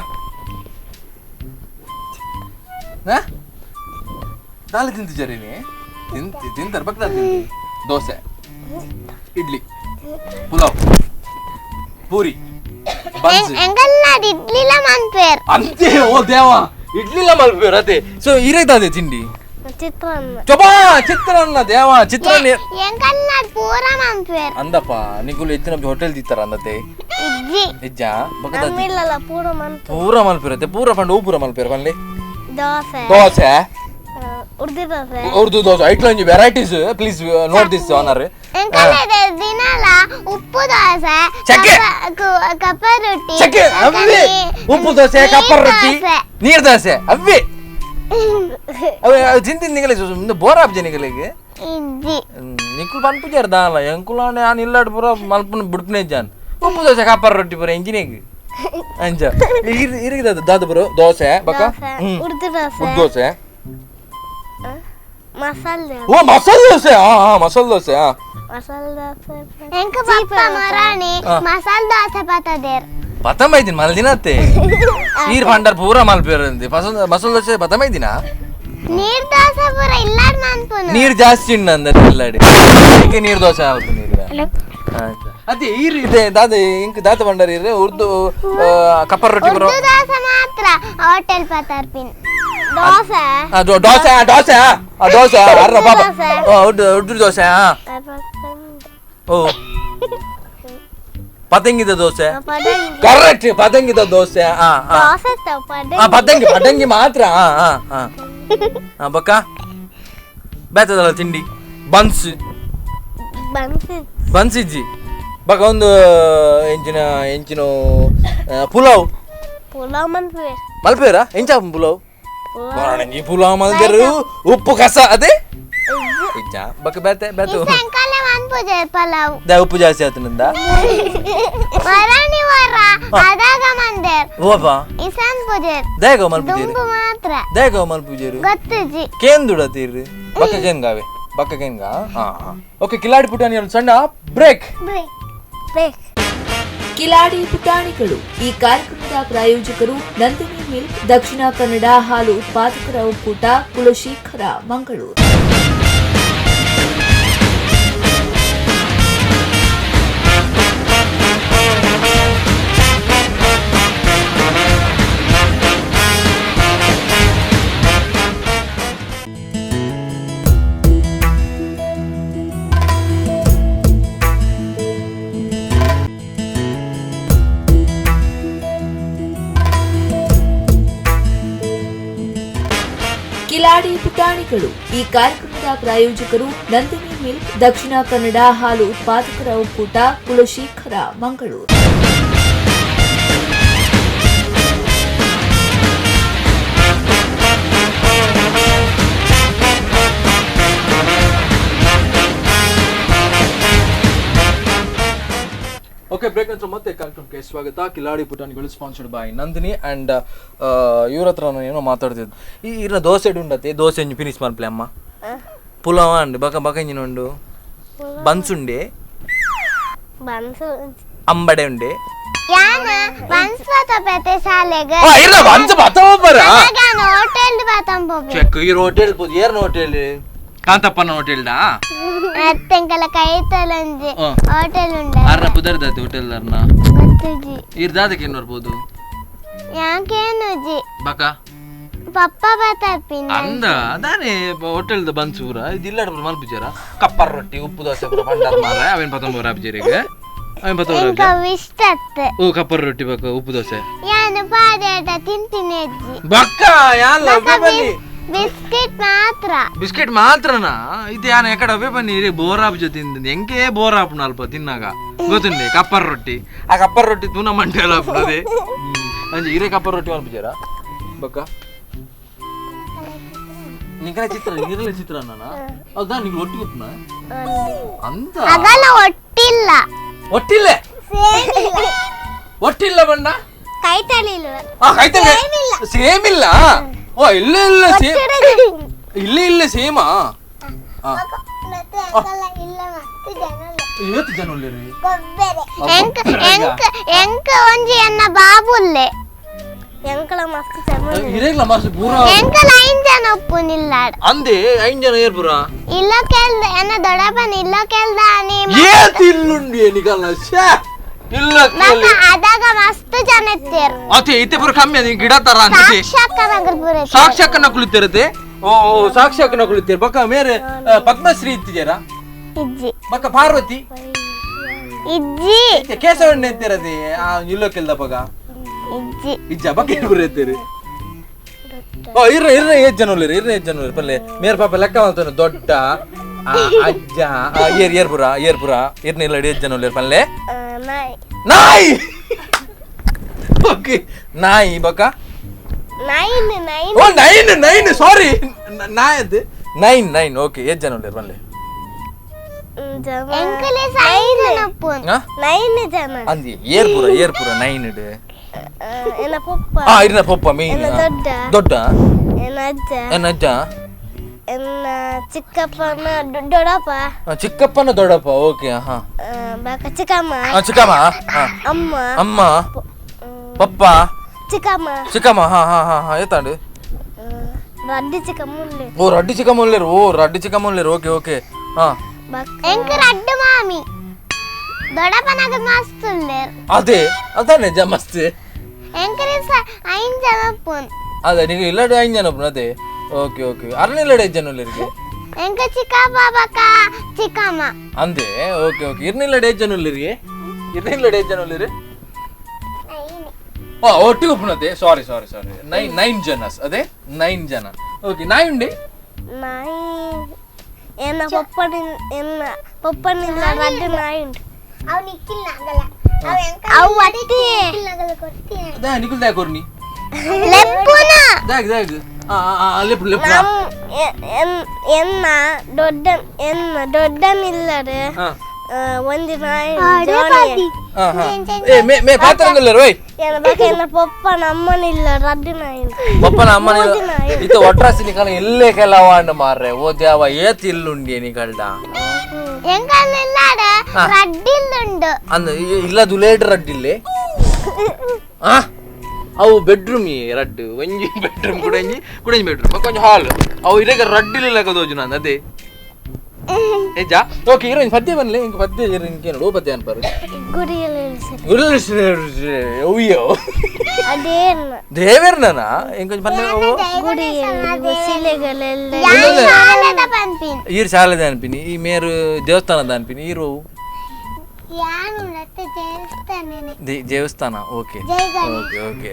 ದಾಲ್ ತಿಂತಿದ್ದಾರೆ ನೀ ತಿಂತಿ ತಿಂತಾರೆ ಬಕ್ಕ ತಿಂತಿ ದೋಸೆ ಇಡ್ಲಿ ಪುಲಾವ್ ಪೂರಿ ಬನ್ಸ್ ಎಂಗಲ್ನಾಡ್ ಇಡ್ಲಿಲ ಮನ್ಪೇರ್ ಅಂತೆ ಓ ದೇವ ಇಡ್ಲಿಲ ಮಲ್ಪೇರ್ ಅದೇ ಸೊ ಇರೇದಾದೆ ತಿಂಡಿ ಚಿತ್ರಾನ್ನ ಚೊಬಾ ಚಿತ್ರಾನ್ನ ದೇವ ಚಿತ್ರಾನ್ನ ಎಂಗಲ್ನಾಡ್ ಪೂರ ಮನ್ಪೇರ್ ಅಂದಪ್ಪ ನಿಗುಲು ಹೆಚ್ಚಿನ ಹೋಟೆಲ್ ತಿಂತಾರ ಅಂದತೆ ಇಜ್ಜಿ ಇಜ್ಜಾ ಬಕ್ಕದ ನಮ್ಮಿಲ್ಲಲ್ಲ ಪೂರ ಮನ್ಪೇರ್ ಪೂರ ಮಲ್ಪೇರತ್ತೆ ಪೂರ ಪಂಡ ಹೂ ಪೂರ ಮಲ್ಪೇರ್ ಪನ್ಲಿ dosa dosa Urdu dosa. Urdu dosa ಐಟ್ಲೊಂಜಿ varieties please note this honour. ಎಂಕಲೆ ದಿನಲ ಉಪ್ಪು ದೋಸೆ, ಚಕ್ಕೆ. ಕಪ್ಪ ರೊಟ್ಟಿ, ಚಕ್ಕೆ ಅವೇ ಉಪ್ಪು ದೋಸೆ, ಕಪ್ಪ ರೊಟ್ಟಿ, ನೀರ್ ದೋಸೆ ಅವೇ ಅವೇ ತಿಂತಿನ್ ನಿಗಲೆ ಬೋರ್ ಆಪ್ಜೆ ನಿಗಲೆಗೆ. ಇಜ್ಜಿ. ನಿಕ್ಕುಲು ಪನ್ಪುಜಾರ್ ದಾಲ ಎಂಕುಲಾನೆ ಆನ್ ಇಲ್ಲಾಡ್ ಪೂರ ಮಲ್ಪುನ ಬುಡ್ಪುನೆ ಜಾನ್. ಉಪ್ಪು ದೋಸೆ ಕಪ್ಪರ್ ರೊಟ್ಟಿ ಪೂರ ಇಂಜಿನಿಯರ್ ಅಂಚ ಇರಿಗಿದ ದಾದ ಪೂರ ದೋಸೆ ಬಕ್ಕ ಉರ್ದು ದೋಸೆ, ಉರ್ದು ದೋಸೆ, ಮಸಾಲೆ ದೋಸೆ. ಓ ಮಸಾಲೆ ದೋಸೆ, ಹಾ ಹಾ ಮಸಾಲೆ ದೋಸೆ, ಹಾ ಮಸಾಲೆ ದೋಸೆ. ಎಂಕ ಪಪ್ಪ ಮೊರಾಣಿ ಮಸಾಲೆ ದೋಸೆ ಪತದೇರ್ ಪತಂಬೈದಿನ ಮಲ್ದಿನತ್ತೆ ನೀರ್ ಭಂಡಾರ ಪೂರ ಮಲ್ಪೇರಂದೆ ಮಸಾಲೆ ದೋಸೆ ಪತಂಬೈದಿನ. ನೀರ್ ದೋಸೆ ಪೂರ ಇಲ್ಲಾಡ್ ಮನ್ಪುನು. ನೀರ್ ಜಾಸ್ತಿ ಉಂಡು ಅಂದ್ರೆ ಇಲ್ಲಾಡಿ ಈಗ ನೀರ್ ದೋಸೆ ಆಲ್ಪು ನೀರ್. ಅದೇ ಈರ್ ಇದೆ ದಾದ ಇಂಕ್ ದಾತ ಭಂಡಾರ ಇರ್ರೆ ಉರ್ದು ಕಪ್ಪರ್ ರೊಟ್ಟಿ ಬರೋ ಉರ್ದು ದೋಸೆ ಮಾತ್ರ ಹೋಟೆಲ್ ಪತರ್ಪಿನ್ ದೋಸೆ. ದೋಸೆ ದೋಸೆ ದೋಸೆ ಅರ್ರ ಪಾಪ ಉರ್ದು ಉರ್ದು ದೋಸೆ. ಓ ಪತಂಗಿದ ದೋಸೆ ಕರೆಕ್ಟ್, ಪತಂಗಿದ ದೋಸೆ. ಪತಂಗಿ ಪತಂಗಿ ಮಾತ್ರ. ಬಕ್ಕ ಬೇತದಲ್ಲ ತಿಂಡಿ ಬನ್ಸ್ ಬನ್ಸ್ ಇಜ್ಜಿ ಬಕ್ಕ ಒಂದು ಎಂಚಿನ ಎಂಚಿನ ಪುಲಾವ್ ಪುಲಾವ್ ಮಲ್ಪೇರ ಮಲ್ಪೇರ ಎಂಚ ಪುಲಾವ್ ಪುಲಾವ್ ಮಲ್ತೇರು ಉಪ್ಪು ಕಸ ಅದೇ ಇಜ್ಜ ಬಕ್ಕ ಬೇತೆ ಬೇತೆ ಪಲಾವ್ the ಉಪ್ಪು ಜಾಸ್ತಿ ಆತನಂದ ವರಾಣಿ ವರ ಅದಾಗ ಮಂದೇರ್ ಓಪ ಇಸನ್ ಪೂಜೆರ್ ದೇಗ ಮಲ್ಪುಜೇರು ದುಂಬು ಮಾತ್ರ ದೇಗ ಮಲ್ಪುಜೇರು ಗೊತ್ತುಜಿ ಕೇಂದುಡ ತೀರು ಬಕ್ಕ ಕೇನ್ಗಾವೆ ಬಕ್ಕ ಕೇನ್ಗಾ. ಹಾ ಹಾ ಓಕೆ. ಕಿಲಾಡಿ ಪುಟಾಣಿ ಒಂದು ಸಣ್ಣ ಬ್ರೇಕ್. ಬ್ರೇಕ್. ಕಿಲಾಡಿ ಪುಟಾಣಿಗಳು ಈ ಕಾರ್ಯಕ್ರಮದ ಪ್ರಾಯೋಜಕರು ನಂದಿನಿ ಮಿಲ್ಕ್, ದಕ್ಷಿಣ ಕನ್ನಡ ಹಾಲು ಉತ್ಪಾದಕರ ಒಕ್ಕೂಟ, ಕುಲಶೇಖರ, ಮಂಗಳೂರು. ಕಿಲಾಡಿ ಪುಟಾಣಿಗಳು ಈ ಕಾರ್ಯಕ್ರಮದ ಪ್ರಾಯೋಜಕರು ನಂದಿನಿ ಮಿಲ್ಕ್, ದಕ್ಷಿಣ ಕನ್ನಡ ಹಾಲು ಉತ್ಪಾದಕರ ಒಕ್ಕೂಟ, ಕುಲಶೇಖರ, ಮಂಗಳೂರು. ಓಕೆ, ಬ್ರೇಕ್ ನಂತರ ಮತ್ತೆ ಕಾರ್ಯಕ್ರಮಕ್ಕೆ ಸ್ವಾಗತ. ಕಿಲಾಡಿ ಪುಟಾಣಿಗಳು ಸ್ಪಾನ್ಸರ್ಡ್ ಬೈ ನಂದಿನಿ ಆ್ಯಂಡ್ ಇವ್ರ ಹತ್ರ ನಾನು ಏನೋ ಮಾತಾಡ್ತಿದ್ದು. ಈ ಇರ್ನ ದೋಸೆ ಉಂಡತ್ತೆ ದೋಸೆ ಒಂಜಿ ಫಿನಿಶ್ ಮಲ್ಪಲೆ ಅಮ್ಮ. ಪುಲಾವ್ ಉಂಡು ಬಕ ಬಕ ಇಂಜಿನ ಉಂಡು ಬನ್ಸ್ ಉಂಡೆ ಬನ್ಸ್ ಅಂಬಡೆ ಉಂಡೆ ಯಾನ ಬನ್ಸ್ ಪತ ಶಾಲೆಗೆ ಇರ್ನ ಬನ್ಸ್ ಪತ ಒಬ್ಬರ ಹೋಟೆಲ್ ಪತಂಬ ಚೆಕ್ ಈ ಹೋಟೆಲ್ ಏರ್ನ ಹೋಟೆಲ್ ಕಾಂತಪ್ಪನ ಹೋಟೆಲ್ ದಾ ಅತ್ತೆಂಕಲ ಕೈತಲಂಜಿ ಹೋಟೆಲ್ ಉಂಡೆ ಅರ್ನ ಪುದರ್ದಾತಿ ಹೋಟೆಲ್ ಅರ್ನ ಗೊತ್ತುಜಿ ಇರ್ದಾದಕ್ಕೆ ಏನ್ ಬರ್ಬೋದು ಯಾಕೇನುಜಿ ಬಕ ಪಪ್ಪ ಬತಪಿನ ಅಂದ ಅದಾನೆ ಹೋಟೆಲ್ದ ಬನ್ಸ್ ಪೂರ ಇದಿಲ್ಲ ಮಲ್ಪುಜಾರ ಕಪ್ಪರ್ ರೊಟ್ಟಿ ಉಪ್ಪು ದೋಸೆ ಪೂರ ಭಂಡಾರ ಮಾರ ಅವೇನ್ ಪತಂಬ ರಾಬ್ಜರಿಗೆ ಅವೇನ್ ಪತಂಬ ಎಂಕ ಇಷ್ಟತ್ ಓ ಕಪ್ಪರ್ ರೊಟ್ಟಿ ಬಕ ಉಪ್ಪು ದೋಸೆ ಯಾನು ಪಾದೇಟ ತಿಂತೀನಿ ಅಜ್ಜಿ ಬಕ್ಕ ಯಾನ್ ಅವೇ ಬನ್ನಿ ಬಿಸ್ಕೆಟ್ ಮಾತ್ರ ಬಿಸ್ಕೆಟ್ ಮಾತ್ರನಾ ಇದು ಯಾನ್ ಎಕಡೆ ಅವೇ ಬನ್ನಿ ಬೋರಾಪ್ ಜೊತೆ ತಿಂದ ಎಂಕೆ ಬೋರಾಪ್ ಅಲ್ಪ ತಿನ್ನಾಗ ಗೊತ್ತುಂಡೆ ಕಪ್ಪರ್ ರೊಟ್ಟಿ ಆ ಕಪ್ಪರ್ ರೊಟ್ಟಿ ತೂನ ಮಂಟೆಲ್ಲ ಅದೇ ಅಂಜೆ ಇರೇ ಕಪ್ಪರ್ ರೊಟ್ಟಿ ಮಲ್ಪುಜಾರ ಬಕ್ಕ ನಿಂಕಲ ಚಿತ್ರ ನೀರಲ್ಲ ಚಿತ್ರಾನ್ನ ಹೌದಾ ನಿಂಗೆ ರೊಟ್ಟಿ ಉಪ್ಪುನ ಅಂತ ಅದಲ್ಲ ಒಟ್ಟಿಲ್ಲ ಒಟ್ಟಿಲ್ಲ ಒಟ್ಟಿಲ್ಲ ಬಣ್ಣ ಕೈ ತಳಿಲ್ವ ಆ ಕೈ ತಳಿ ಸೇಮ್ ಇಲ್ಲ. ಓ ಇಲ್ಲ ಇಲ್ಲ ಸೇಮ್ ಇಲ್ಲ ಇಲ್ಲ ಸೇಮಾ. ಏತ್ ಜನ ಉಲ್ಲೇರಿ ಎಂಕ್ ಎಂಕ್ ಎಂಕ್ ಒಂಜಿ ಎನ್ನ ಬಾಬುಲ್ಲೆ ಎಂಕಲ ಮಸ್ತ್ ಜನ ಇರೇಗ್ಲ ಮಸ್ತ್ ಪೂರ ಎಂಕಲ ಐನ್ ಜನ ಉಪ್ಪುನಿಲ್ಲ ಅಂದೆ ಐನ್ ಜನ ಏರ್ ಪೂರ ಇಲ್ಲ ಕೇಳ್ದ ಎನ್ನ ದೊಡ್ಡಪ್ಪನ ಇಲ್ಲ ಕೇಳ್ದ ನೀ ಏತ್ ಇಲ್ಲುಂಡಿ ನಿಕಲ್ನ ಶ್ಯಾ ಇಲ್ಲ ಮತ್ತ ಅದಾಗ ಮಸ್ತ್ ಜನ ಇತ್ತೀರ್ ಅತೆ ಇತ್ತೆ ಪೂರ ಕಮ್ಮಿ ಅದ ಗಿಡ ತರ ಅಂತ ಸಾಕ್ಷಾತ್ಕಾರ ಪೂರ ಸಾಕ್ಷಾಕ್ಕನ ಕುಳಿತಿರತೆ. ಓ ಸಾಕ್ಷಾಕ್ಕನ ಕುಳಿತಿರ ಬಕ್ಕ ಮೇರೆ ಪದ್ಮಶ್ರೀ ಇತ್ತಿಜಾರ ಇಜ್ಜಿ ಬಕ್ಕ ಪಾರ್ವತಿ ಇಜ್ಜಿ ಕೇಶವಣ್ಣ ಎತ್ತಿರದೆ ಆ ಇಲ್ಲೋ ಕೆಲ್ದ ಪಗ ಇಜ್ಜಿ ಇಜ್ಜ ಬಕ್ಕ ಏರ್ ಎತ್ತೀರಿ ಓ ಇರ್ರ ಇರ್ರ ಏಜ್ ಜನ ಉಲ್ಲೇರು ಇರ್ರ ಏಜ್ ಜನ ಉಲ್ಲೇರು ಪಲ್ಲೆ ಮೇರ್ ಪಾಪ ಲೆಕ್ಕ ಮಾಡ್ತಾನೆ ದೊಡ್ಡ ಅಜ್ಜ ಏರ್ ಏರ್ಪುರ ಏರ್ಪುರ ಇರ್ನ ಇಲ್ಲ ಏಜ್ ಜನ ಉಲ್ಲೇರು ಪಲ್ಲೆ ನಾಯಿ ನಾಯಿ ಓಕೆ ನಾಯಿ ಬಕ nine nine ಓ ನೈನ್ ನೈನ್ ಸಾರಿ ನಾಯಿ ಅದು nine nine okay ಏಜ್ ಜನ ಉಲ್ಲೇರು ಪಲ್ಲೆ ನೈನ್ ಜನ ಅಂದಿ ಏರ್ಪುರ ಏರ್ಪುರ ನೈನ್ ಇಡು ಎನ್ನ ಪಪ್ಪ ಆ ಇರ್ನ ಪಪ್ಪ ಮೇನ್ ಎನ್ನ ದೊಡ್ಡ ದೊಡ್ಡ ಎನ್ನ ಅಜ್ಜ ಎನ್ನ ಅಜ್ಜ ಎನ್ನ ಚಿಕ್ಕಪ್ಪನ ದೊಡ್ಡಪ್ಪ ಚಿಕ್ಕಪ್ಪನ ದೊಡ್ಡಪ್ಪ ಓಕೆ ಹಾ ಬಾಕ ಚಿಕ್ಕಮ್ಮ ಚಿಕ್ಕಮ್ಮ ಅಮ್ಮ ಅಮ್ಮ ಪಪ್ಪ ಚಿಕ್ಕಮ್ಮ ಚಿಕ್ಕಮ್ಮ ಹಾ ಹಾ ಹಾ ಹಾ ಏತಾಂಡು ರಡ್ಡಿ ಚಿಕ್ಕಮ್ಮ ಉಲ್ಲೇರು ಓ ರಡ್ಡಿ ಚಿಕ್ಕಮ್ಮ ಉಲ್ಲೇರು ಓ ರಡ್ಡಿ ಚಿಕ್ಕಮ್ಮ ಉಲ್ಲೇರು ಓಕೆ ಓಕೆ ಹಾ ಎಂಕ್ ರಡ್ಡು ಮಾಮಿ ದೊಡ್ಡಪ್ಪನಾಗ ಮಸ್ತ್ ಉಲ್ಲೇರು ಅದೇ ಅದಾನೆ ಜ ಮಸ್ತ್ ಎಂಕರೆ ಐನ್ ಜನ ಪುನ್ ಅದೇ ನೀವು ಇಲ್ಲಡೆ ಐನ್ ಜನ ಪುನ್ ಅದೇ ಓಕೆ ಓಕೆ ಅರ್ನ ಇಲ್ಲಡೆ ಐದು ಜನ ಉಲ್ಲೇರಿಗೆ ಎಂಕ ಚಿಕ್ಕಪ್ಪ ಬಕ ಚಿಕ್ಕಮ್ಮ ಅಂದೆ ಓಕೆ ಓಕೆ ಇರ್ನ ಇಲ್ಲಡೆ ಐದು ಜನ ಉಲ್ಲೇರಿಗೆ ಇರ್ನ ಇಲ್ಲಡೆ ಐದು ಜನ ಉಲ್ಲೇರಿ ಓ ಒಟ್ಟಿಗೆ ಒಪ್ಪುನತೆ sorry sorry sorry nine nine ಜನಸ್ ಅದೇ ನೈನ್ ಜನ ಓಕೆ ನಾಯಿ ಉಂಡೆ ನಾಯಿ ಎನ್ನ ಪಪ್ಪನಿ ಎನ್ನ ಪಪ್ಪನಿಲ್ಲ ರಡ್ಡು ನಾಯಿ ಉಂಟು ಅವು ಅಟ್ಟಿ ದಾ ನಿಕುಲ್ ದಾ ಕೊರ್ನಿ ಲೆಪ್ಪುನ ದಾಗ ದಾಗ ಆ ಆ ಲೆಪ್ಪು ಲೆಪ್ಪು ನಮ್ ಎನ್ನ ದೊಡ್ಡ ಎನ್ನ ದೊಡ್ಡನಿಲ್ಲರು ಒಂದು ನಾಯಿ ಜೋನಿ. ಹಾ ಹಾ ಏ ಮೇ ಮೇ ಪಾತ್ರ ಓಯ್ ಎನ್ನ ಬಕ ಎನ್ನ ಪಪ್ಪ ನಮ್ಮನಿಲ್ಲ ರಡ್ಡು ನಾಯಿ ಉಂಟು. ಪಪ್ಪನ ಅಮ್ಮನ ಇತ್ತ ಒಟ್ರಾಸಿ ನಿಕಲ ಎಲ್ಲೇ ಕೆಲವಾಂಡ ಮಾರ್ರೆ ಓ ದ್ಯಾವ ಏತ್ ಇಲ್ಲುಂಡಿ ನಿಕಲ್ಡ ರಡ್ಡಿಲ್ಲುಂಡು ಅಂದ ಇಲ್ಲ ದುಲೇಡ್ ರಡ್ಡಿಲ್ಲೆ ಆ ಅವು ಬೆಡ್ರೂಮ್ ರಡ್ಡು ಒಂಜಿ ಬೆಡ್ರೂಮ್ ಕೂಡ ಒಂಜಿ ಕೂಡ ಒಂಜಿ ಬೆಡ್ರೂಮ್ ಕೊಂಚ ಹಾಲ್ ಅವು ಇರಗ ರಡ್ಡಿಲ್ಲ ಲೆಕ್ಕ ನಾನು ಅದೇ ಏಜಾ ಓಕೆ ಇರೋ ಪದ್ಯ ಬನ್ಲಿ ಇಂಕ ಪದ್ಯ ಇರೋ ಇಂಕೇನು ಓ ಪದ್ಯ ಅನ್ಪಾರು ಗುಡಿಯಲ್ಲಿ ಅಯ್ಯೋ ಅದೇನು ದೇವೇರ್ನ ಇಂಕೊಂಚ ಪಲ್ಲೆ ಗುಡಿಯಲ್ಲಿ ಶಿಲೆಗಳೆಲ್ಲ ಈರ್ ಶಾಲೆದ ಅನ್ಪಿನಿ ಈ ಮೇರು ದೇವಸ್ಥಾನದ ಅನ್ಪಿನಿ ಈರು ದೇವಸ್ಥಾನ okay okay okay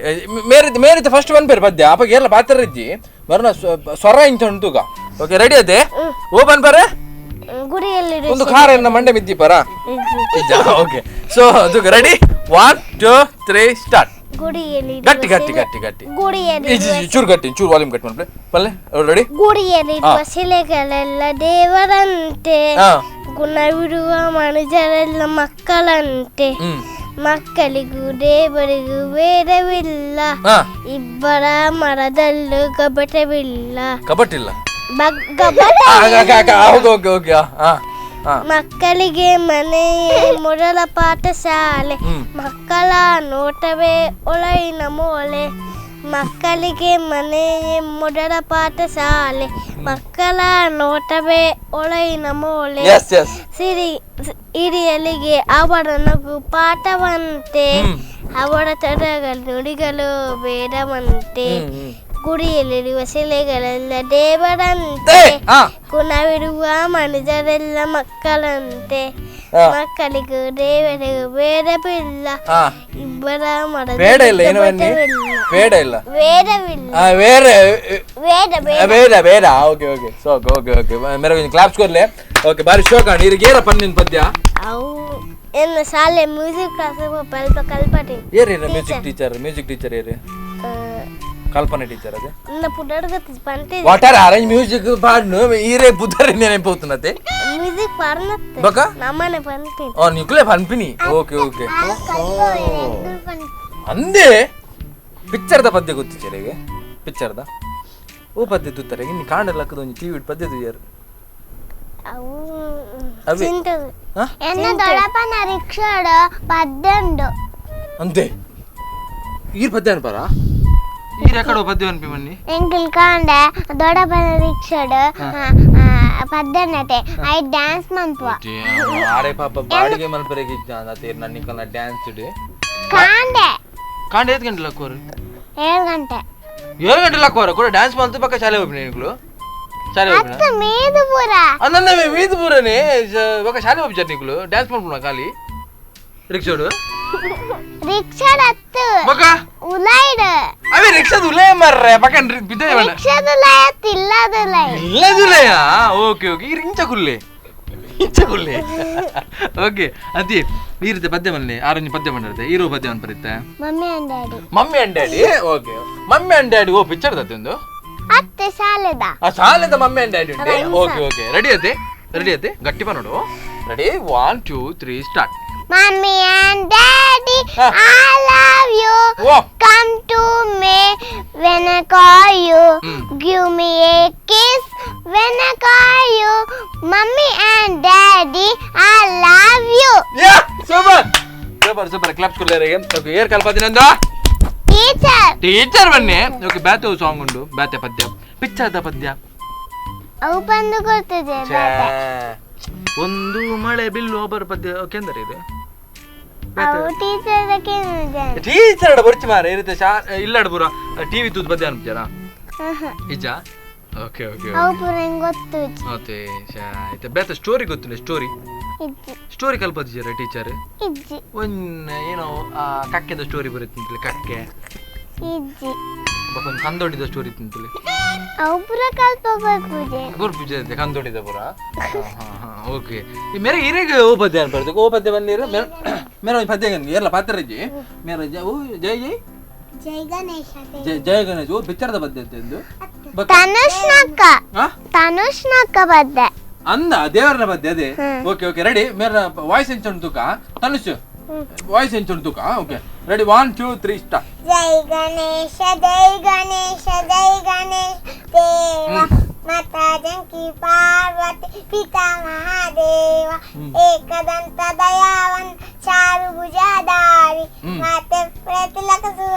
ಮೇರೆ ಮೇರಿತ ಫಸ್ಟ್ ಒನ್ ಪೇರು ಪದ್ಯ ಅಪ್ಪ ಏರ್ಲ ಪಾತ್ರ ಇಜ್ಜಿ ಬರ್ನ ಸ್ವರ ಇಂಚ ಉಂಟುಗ ಓಕೆ ರೆಡಿ ಅದೇ ಓ ಬನ್ ಪರ ಗುಡಿಯಲ್ಲಿ ಒಂದು ಖಾರ ಎನ್ನ ಮಂಡೆ ಮಿದ್ದಿ ಪರ ಓಕೆ ಸೊ ಅದು ready 1 2 3 start ಗುಡಿಯಲ್ಲಿ ಗಟ್ಟಿ ಗಟ್ಟಿ ಗಟ್ಟಿ ಗಟ್ಟಿ ಗುಡಿಯಲ್ಲಿ ಚೂರು ಗಟ್ಟಿ ಚೂರು ವಾಲ್ಯೂಮ್ ಕಟ್ ಮಾಡ್ಬಿಡಿ ಪಲ್ಲೆ ರೆಡಿ ಗುಡಿಯಲ್ಲಿರುವ ಶಿಲೆಗಳೆಲ್ಲ ದೇವರಂತೆ, ಗುಣವಿರುವ ಮನುಜರೆಲ್ಲ ಮಕ್ಕಳಂತೆ, ಮಕ್ಕಳಿಗೂ ದೇವರಿಗೂ ಭೇದವಿಲ್ಲ, ಇಬ್ಬರ ಮರದಲ್ಲೂ ಕಪಟವಿಲ್ಲ, ಕಪಟಿಲ್ಲ ಮಕ್ಕಳಿಗೆ ಮನೆಯೇ ಮೊದಲ ಪಾಠಶಾಲೆ, ಮಕ್ಕಳ ನೋಟವೇ ಒಳಗಿನ ಮೂಲೆ, ಮಕ್ಕಳಿಗೆ ಮನೆಯೇ ಮೊದಲ ಪಾಠಶಾಲೆ, ಮಕ್ಕಳ ನೋಟವೇ ಒಳಗಿನ ಮೂಲೆ, ಸಿರಿ ಹಿರಿಯಲಿಗೆ ಅವರ ನಗು ಪಾಠವಂತೆ, ಅವರ ತಡಗಳ ನುಡಿಗಳು ಬೇಡವಂತೆ, ಗುಡಿಯಲ್ಲಿರುವ ಶಿಲೆಗಳೆಲ್ಲ ದೇವರಂತೆ, ಗುಣವಿರುವ ಮನುಜರೆಲ್ಲ ಮಕ್ಕಳಂತೆ, ಮಕ್ಕಳಿಗೂ ದೇವರಿಗೂ ಬೇಡವಿಲ್ಲ, ಇಬ್ಬರ ಮರದ ಬೇಡ ಇಲ್ಲ ಏನು ಬೇಡ ಇಲ್ಲ ವೇದವಿಲ್ಲ ಬೇರೆ ವೇದ ಬೇಡ ಬೇಡ okay okay so okay okay ಮೇರೆ ಕೊಂಚ ಕ್ಲಾಪ್ಸ್ ಕೊರ್ಲೆ ಓಕೆ ಬಾರಿ ಶೋಕ ನೀರಿಗೆ ಪನ್ನಿನ ಪದ್ಯ ಅವು ಎನ್ನ ಶಾಲೆ ಮ್ಯೂಸಿಕ್ ಕ್ಲಾಸ್ ಸ್ವಲ್ಪ ಕಲ್ಪನೆ ಏರಿ music teacher music teacher ಏರಿ ಕಲ್ಪನೆ ಟೀಚರ್ ಅದೇ what are arrange music ಪಾಡ್ನು ಈರೇ ಬುಧರೆ ನೆನಪೋತುನತೆ ಮ್ಯೂಸಿಕ್ ಪಾಡ್ನತ್ತೆ ಬಕ ನಮ್ಮನೆ ಪನ್ಪಿನಿ ಓ ನಿಕುಲೆ ಪನ್ಪಿನಿ ಓಕೆ ಓಕೆ ಅಂದೆ ಪಿಕ್ಚರ್ದ ಪದ್ಯ ಗೊತ್ತಿಚ್ಚರಿಗೆ ಪಿಕ್ಚರ್ದ ಓ ಪದ್ಯ ತೂತಾರೆ ಇನ್ನು ಕಾಂಡಲಕ್ಕದ ಒಂಜಿ ಟಿವಿ ಪದ್ಯ ತೂಯರು ಅವು ಅವೆ ಎನ್ನ ದೊಡ್ಡಪ್ಪನ ರಿಕ್ಷಾಡ ಪದ್ಯ ಉಂಡು ಅಂದೆ ಈರ್ ಪದ್ಯ ಅನ್ಪಾರ ಈ ರೆಕಾರ್ಡ್ ಪದ್ಯ ಅನ್ಪಿ ಮನ್ನಿ ಎಂಕಲ್ ಕಾಂಡೆ ದೊಡ್ಡಪ್ಪನ ರಿಕ್ಷಾಡ್ ಪದ್ಯನತೆ I dance ಮನ್ಪುವ ಆರೆ ಪಾಪ ಬಾಡಿಗೆ ಮಲ್ಪರೆಗೆ ಇದ್ದ ತೇರ್ ನನ್ನ ನಿಕಲ್ನ ಡ್ಯಾನ್ಸ್ ಇಡು ಕಾಂಡೆ ಕಾಂಡೆ ಏತ್ ಗಂಟೆ ಲಕ್ಕೋರು 7 ಗಂಟೆ 7 ಗಂಟೆ ಲಕ್ಕೋರ ಕೂಡ ಡ್ಯಾನ್ಸ್ ಮಾಡ್ತು ಪಕ್ಕ ಶಾಲೆ ಹೋಗ್ಬಿಡಿ ನಿಕಲು ಶಾಲೆ ಹೋಗ್ಬಿಡ ಮೇದುಪುರ ನನ್ನ ಮೇದುಪುರನೇ ಪಕ್ಕ ಶಾಲೆ ಹೋಗ್ಬಿಚಾರ ನಿಕಲು ಡ್ಯಾನ್ಸ್ ಮಾಡ್ಬಿಡ ಖಾಲಿ ರಿಕ್ಷಾಡು Rickshaw ಅತ್ತು ಬೊಕ ಉಲಾಯ್ಡ್ ಅವೇ ರಿಕ್ಷಾದ ಉಲಯ ಮಾರ್ರೆ ಬಕನ್ ಬಿದ್ದೆ ಬಣ್ಣ ರಿಕ್ಷಾದ ಉಲಾಯ್ ಅತ್ತು ಇಲ್ಲದ ಉಲಾಯ್ ಇಲ್ಲದ ಉಲಯ ಓಕೆ ಓಕೆ ಈರ್ ಇಂಚ ಕುಲ್ಲೆ ಇಂಚ ಕುಲ್ಲೆ ಓಕೆ ಅದಿ ಈ ರೀತಿ ಪದ್ಯ ಬನ್ನಿ ಆರೊಂಜಿ ಪದ್ಯ ಬಂದಿರುತ್ತೆ ಈರು ಪದ್ಯ ಬರುತ್ತೆ mummy and daddy mummy and daddy okay mummy and daddy oh picture ದತ್ತೆ ಒಂದು ಅತ್ತೆ ಶಾಲೆದ ಆ ಶಾಲೆದ mummy and daddy ಉಂಟೆ okay okay ready ಅತ್ತೆ ರೆಡಿ ಅತ್ತೆ ಗಟ್ಟಿ ಬಾ ನೋಡು ready 1 2 3 start mummy and daddy I love you come to me when I call you give me a kiss when I call you mummy and daddy I love you yeah super super super claps ಕೊಡ್ಲೇರಿಗೆ okay air ಕಲ್ಪದಿನಂದ teacher teacher ಬನ್ನಿ okay ಬ್ಯಾತೆ song ಉಂಟು ಬ್ಯಾತೆ ಪದ್ಯ ಪಿಚ್ಚದ ಪದ್ಯ ಅವು ಬಂದು ಕೊಡ್ತಿದೆ ಒಂದು ಮಳೆ ಬಿಲ್ಲು ಒಬ್ಬರ ಪದ್ಯ ಓಕೆ ಇದೆ ಟೀಚರ್ ಟೀಚರ್ ಬೊರ್ಚಿ ಮಾರ ಇರುತ್ತೆ ಶಾ ಇಲ್ಲಾಡು ಪೂರ ಟಿವಿ ತೂದು ಪದ್ಯ ಅನ್ಪಿಚಾರ ಇಜ್ಜ ಓಕೆ ಓಕೆ ಅವು ಪೂರ ಗೊತ್ತು ಮತ್ತೆ ಆಯ್ತಾ ಬೇತ ಸ್ಟೋರಿ ಗೊತ್ತಿಲ್ಲ ಸ್ಟೋರಿ ಸ್ಟೋರಿ ಕಲ್ಪದಿದ್ದೀರ ಟೀಚರ್ ಇಜ್ಜಿ ಒಂದ್ ಏನೋ ಕಕ್ಕೆದ ಸ್ಟೋರಿ ಬರುತ್ತೆ ಕಕ್ಕೆ ಇಜ್ಜಿ ಒಂದು ಕಂದೊಡಿದ ಸ್ಟೋರಿ ತಿಂತಲೆ ಅವು ಪೂರ ಕಲ್ಪ ಪೂಜೆ ಗುರು ಪೂಜೆ ಕಂದೊಡಿದ ಪೂರ ಓಕೆ ಈ ಮೇರೆ ಇರೆಗೆ ಓ ಪದ್ಯ ಅನ್ಬಾರ್ದು ಓ ಪದ್ಯ ಬಂದಿರ ಮೇರೆ ಒಂದು ಪದ್ಯ ಎಲ್ಲ ಪಾತ್ರಜ್ಜಿ ಮೇರೆ ಓ ಜೈ ಜೈ ಜೈ ಗಣೇಶ ಜೈ ಜಯ ಗಣೇಶ್ ಓ ಪಿಕ್ಚರ್ದ ಪದ್ಯ ಅಂದು ತನುಷ್ನಕ್ಕ ತನುಷ್ನಕ್ಕ ಪದ್ಯ ಅಂದ ದೇವರನ ಪದ್ಯ ಅದೇ okay okay ready ಮೇರೆ ವಾಯ್ಸ್ ಎಂಚುಂಟು ತೂಕ ತನುಷ್ ವಾಯ್ಸ್ ಎಂಚುಂಟು ತೂಕ okay ready 1 2 3 start Jai Ganesha Jai Ganesha Jai Ganesha ದೇವ ಮಾತಾ ಜಂಕಿ ಪಾರ್ವತಿ ಪಿತಾ ಮಹಾದೇವ ಏಕದಂತ ದಯಾವಂತ ಚಾರು ಭುಜಾಧಾರಿ ಮಾತೆ ಪ್ರತಿಲಕ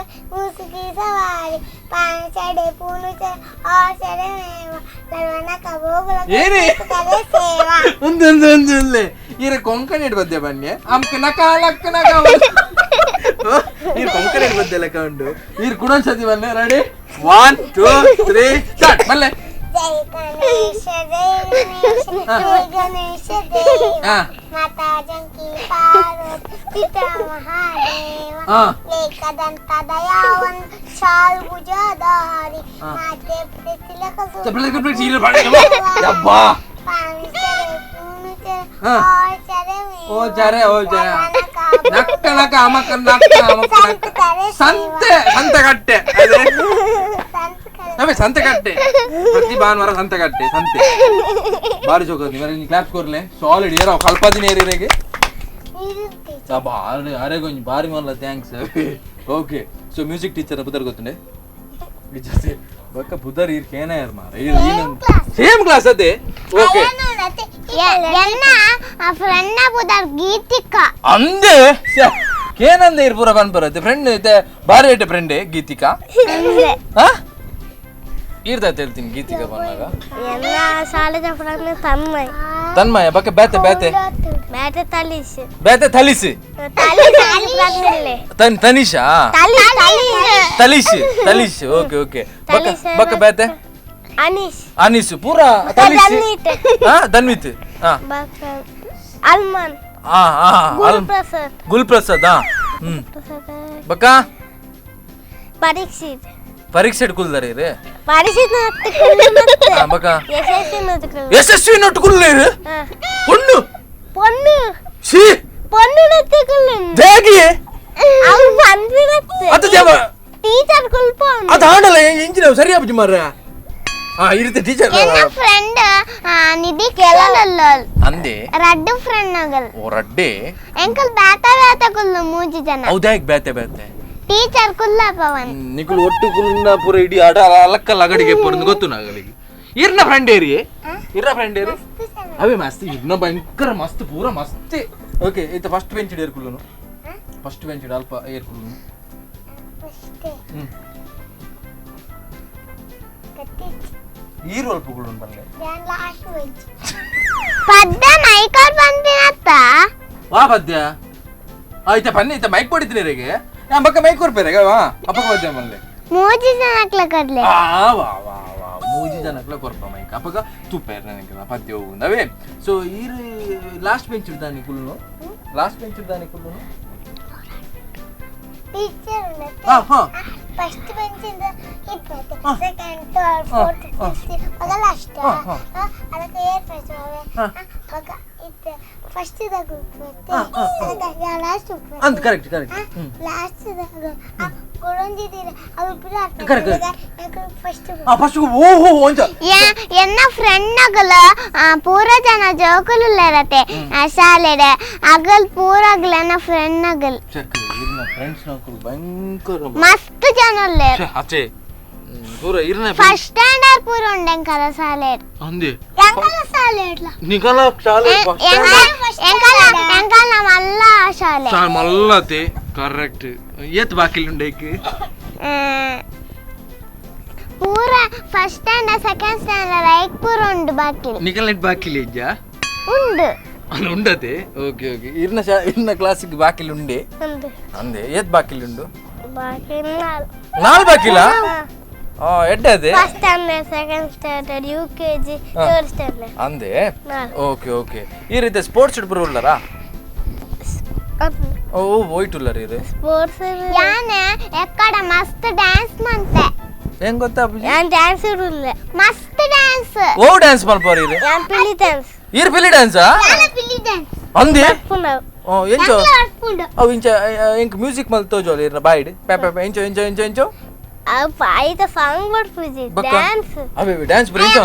ಮುಸುಕಿ ಸವಾರಿ ಪಾನ ಚಡೆ ಪೂನು ಚಡೆ और चढ़े ಮೇವ ಲರ್ವನ ಕಬೋಗ ಏನೇ ಕರೆ ಸೇವಾ ಒಂದು ಒಂದು ಒಂದು ಒಂದು ಈರ ಕೊಂಕಣಿ ಪದ್ಯ ಬನ್ನಿ ಅಮ್ಕ ನಕ ಲಕ್ಕ ನಕ ಈರ್ ಕೊಂಕಣಿ ಪದ್ಯ ಲೆಕ್ಕ ಉಂಟು ಈರ್ ಕುಡೊಂದ್ ಸತಿ ಬನ್ನಿ ರೆಡಿ 1 2 3 ಸ್ಟಾರ್ಟ್ ಬಲ್ಲೆ ಜೈ ಗಣೇಶ ಜೈ ಗಣೇಶ ಜೈ ಗಣೇಶ ದೇವ ಮಾತಾ ಜಂಕಿ ಪಾರ್ವತಿ ಪಿತಾ ಮಹಾದೇವ ಏಕದಂತ ದಯಾವಂತ ಚಾರು ಭುಜಧಾರಿ ಮಾತೆ ಪ್ರತಿಲಕ ಓ ಚರೆ ಓ ಚರೆ ನಕ್ಕ ನಕ ಅಮಕ ನಕ್ಕ ಅಮಕ ಸಂತೆ ಸಂತೆ ಕಟ್ಟೆ ಅವೇ ಸಂತೆ ಕಟ್ಟೆ ಪ್ರತಿ ಭಾನುವಾರ ಸಂತೆ ಕಟ್ಟೆ ಸಂತೆ ಬಾರಿ ಚೌಕ ನೀವು ಕ್ಲಾಪ್ಸ್ ಕೊರ್ಲೆ ಸಾಲಿಡ್ ಏರೋ ಕಲ್ಪದಿನ ಏರಿರೆಗೆ ಬಾರಿ ಅರೆ ಕೊಂಚ ಬಾರಿ ಮಲ್ಲ thanks okay so music teacher ಪುದರ್ ಗೊತ್ತುಂಡೆ ಬಕ್ಕ ಪುದರ್ ಈರ್ ಕೇನ ಯಾರ್ ಮಾರ ಸೇಮ್ ಕ್ಲಾಸ್ ಅದೇ ಓಕೆ ಎನ್ನ ಫ್ರೆಂಡ್ ಪುದರ್ ಗೀತಿಕಾ ಅಂದೆ ಕೇನಂದೆ ಇರ್ ಪೂರ ಬನ್ಪರತ್ತೆ ಫ್ರೆಂಡ್ ಐತೆ ಬಾರಿ ಐತೆ ಫ್ರೆಂಡ್ ಗೀತಿಕಾ ಹಾ ಈರ್ದಾಯ್ತು ಹೇಳ್ತೀನಿ ಗೀತಿಕಾ ಬಂದಾಗ ಎಲ್ಲ ಶಾಲೆದ ಫ್ರೆಂಡ್ ತನ್ಮಯ್ ತನ್ಮಯ ಬಕ್ಕ ಬೇತೆ ಬೇತೆ ಬೇತೆ ತಲಿಸ್ ಬೇತೆ ತಲಿಸ್ ತನ್ ತನಿಷಾ ತಲಿಶ್ ತಲಿಶ್ ಓಕೆ ಓಕೆ ಬಕ್ಕ ಬಕ್ಕ ಬೇತೆ ಅನೀಶ್ ಅನೀಶ್ ಪೂರಾ ತಲಿಶ್ ಹಾ ಧನ್ವಿತ್ ಹಾ ಅಲ್ಮನ್ ಹಾ ಹಾ ಗುಲ್ಪ್ರಸಾದ್ ಗುಲ್ಪ್ರಸಾದ್ ಹಾ ಹ್ಮ್ ಬಕ್ಕ ಪರೀಕ್ಷಿತ್ ಪರೀಕ್ಷೆ ಕುಲ್ದಾರಿ ರೇ ಪರೀಕ್ಷಿತ್ ಬಕ್ಕ ಯಶಸ್ವಿ ಯಶಸ್ವಿ ನಟ್ಟು ಕುಲ್ಲೇರು பொண்ணு பொண்ணு she பொண்ணு நத்துக்குள்ள தேகி ಅವು ಬಂದಿರತ್ತೆ ಅದು ದೇವ ಟೀಚರ್ ಕುಲ್ಪೋನ್ ಅದು ಆಡಲ್ಲ ಇಂಜಿನ ಸರಿಯಾ ಬುಜಿ ಮಾರ್ರೆ ಆ ಇರುತ್ತೆ ಟೀಚರ್ ಎನ್ನ ಫ್ರೆಂಡ್ ನಿಧಿ ಕೇಳಲ್ಲ ಅಂದೆ ರಡ್ಡು ಫ್ರೆಂಡ್ ನಗಲ್ ಓ ರಡ್ಡೆ ಎಂಕಲ್ ಬ್ಯಾತ ಬ್ಯಾತ ಕುಲ್ಲು ಮೂಜಿ ಜನ ಹೌದಾ ಬ್ಯಾತೆ ಬ್ಯಾತೆ ಟೀಚರ್ ಕುಲ್ಲ ಪವನ್ ನಿಕುಲ್ ಒಟ್ಟು ಕುಲ್ಲ ಪೂರ ಇಡೀ ಆಟ ಅಲಕ್ಕ ಲಗಡಿಗೆ ಪೊರಂದು ಗೊತ್ತು ನಾಗಲಿಗೆ ಇರ್ನ ಫ್ರೆಂಡ್ ಏರಿ ಇರ್ನ ಫ್ರೆಂಡ್ ಏರಿ ಅವೇ ಮಸ್ತ್ ಇರ್ನ ಭಯಂಕರ ಮಸ್ತ್ ಪೂರ ಮಸ್ತ್ ಓಕೆ ಇತ್ತ ಫಸ್ಟ್ ಬೆಂಚ್ ಏರ್ ಕುಲ್ಲುನು ಫಸ್ಟ್ ಬೆಂಚ್ ಅಲ್ಪ ಏರ್ ಕುಲ್ಲುನು ಈರು ಅಲ್ಪ ಕುಲ್ಲುನು ಬಲ್ಲೆ ಪದ್ಯ ಮೈಕಲ್ ಬಂದಿನತ್ತ ವಾ ಪದ್ಯ ಆಯ್ತಾ ಬನ್ನಿ ಇತ್ತ ಮೈಕ್ ಕೊಡಿತೀನಿ ರೇಗೆ ನಾ ಬಕ್ಕ ಮೈಕ್ ಕೊರ್ಪೇರೆ ವಾ ಅಪ್ಪಕ ಪದ್ಯ ಮಲ್ಲೆ ಮೂಜಿ ಜನ ಕರ್ಲೆ ಆ ವಾ ವಾ ವಾ ಮೂಜಿ ಜನಕ್ಲ ಕೊರ್ಪ ಮೈಕ್ ಅಪ್ಪಗ ತುಪ್ಪೇರ್ ನನಗೆ ಪದ್ಯ ಹೋಗುಂದವೇ ಸೊ ಈರು ಲಾಸ್ಟ್ ಬೆಂಚ್ ಇಡ್ದಾನೆ ಕುಲ್ಲುನು ಲಾಸ್ಟ್ ಬೆಂಚ್ ಇಡ್ದಾನೆ ಕುಲ್ಲುನು Teacher first bench second third fourth fifth ಮಗ last ಅದಕ್ಕೆ ಏರ್ first ಮಗ ಇತ್ತು ಫಸ್ಟ್ ಗ್ರೂಪ್ ಲಾಸ್ಟ್ ಅಂತ correct correct last first first ಓಹೋ ಒಂಚ ಎನ್ನ ಫ್ರೆಂಡ್ ಅಗಲ ಪೂರ ಜನ ಜೋಕುಲು ಇರತ್ತೆ ಶಾಲೆಡೆ ಅಗಲ್ ಪೂರ ಅಗಲ ಎನ್ನ ಫ್ರೆಂಡ್ ಅಗಲ್ ಚೆಕ್ ಇರ್ನ ಫ್ರೆಂಡ್ಸ್ ನಕುಲು ಭಯಂಕರ ಮಸ್ತ್ ಜನ ಉಲ್ಲೇರ್ ಅಚೆ ಪೂರ ಇರ್ನ ಫಸ್ಟ್ ಸ್ಟ್ಯಾಂಡರ್ಡ್ ಪೂರ ಉಂಡೆಂಕಲ ಶಾಲೆಡ್ ಅಂದೆ ಎಂಕಲ ಶಾಲೆಡ್ಲ ನಿಕಲ ಶಾಲೆ ಎಂಕಲ ಎಂಕಲ ಮಲ್ಲ ಶಾಲೆ ಮಲ್ಲತೆ ಕರೆಕ್ಟ್ ಏತ್ ಬಾಕಿಲ್ ಉಂಡೈಕ್ ಪೂರ first standard second standard ಐಕ್ ಪೂರ ಉಂಡು ಬಾಕಿಲ್ ನಿಕಲ್ ನೆಟ್ ಬಾಕಿಲ್ ಇಜ್ಜಾ ಉಂಡು ಅಲ್ಲ ಉಂಡತೆ ಓಕೆ ಓಕೆ ಇರ್ನ ಇರ್ನ ಕ್ಲಾಸಿಗೆ ಬಾಕಿಲ್ ಉಂಡೆ ಉಂಡು ಅಂದೆ ಏತ್ ಬಾಕಿಲ್ ಉಂಡು ಬಾಕಿಲ್ ನಾಲ್ ಬಾಕಿಲ ಎಡ್ಡೆ ಅದೇ first standard second standard U K G third standard ಅಂದೆ ಓಕೆ ಓಕೆ ಈ ರೀತಿ ಸ್ಪೋರ್ಟ್ಸ್ ಇಡ್ಬರು ಉಳ್ಳಾರಾ ಓ ಹೋಯ್ತು ಉಳ್ಳಾರ ಇರು ಸ್ಪೋರ್ಟ್ಸ್ ಯಾನೆ ಎಕ್ಕಡ ಮಸ್ತ್ ಡ್ಯಾನ್ಸ್ ಮಂತೆ ಹೆಂಗ್ ಗೊತ್ತಾ ಯಾನ್ ಡ್ಯಾನ್ಸ್ ಇರುಲ್ಲ ಮಸ್ತ್ ಡ್ಯಾನ್ಸ್ ಓ ಡ್ಯಾನ್ಸ್ ಮಲ್ಪೋರ್ ಇರು ಯಾನ್ ಪಿಲಿ ಡ್ಯಾನ್ಸ್ ಇರ್ ಪಿಲಿ ಡ್ಯಾನ್ಸಾ ಪಿಲಿ ಡ್ಯಾನ್ಸ್ ಅಂದೆ ಪುನಃ ಓ ಎಂಚೋ ಅವು ಇಂಚ ಎಂಕ್ ಮ್ಯೂಸಿಕ್ ಮಲ್ ತೋಜೋಲ್ ಇರ್ನ ಬಾಯ್ಡ್ ಪೆ ಪೆ ಪೆ ಎಂಚೋ ಎಂಚೋ ಎಂಚೋ ಎಂಚೋ ಅವು ಐತ ಸಾಂಗ್ ಬರ್ಪುಜಿ ಡ್ಯಾನ್ಸ್ ಅವೇ ಡ್ಯಾನ್ಸ್ ಬರ ಎಂಚೋ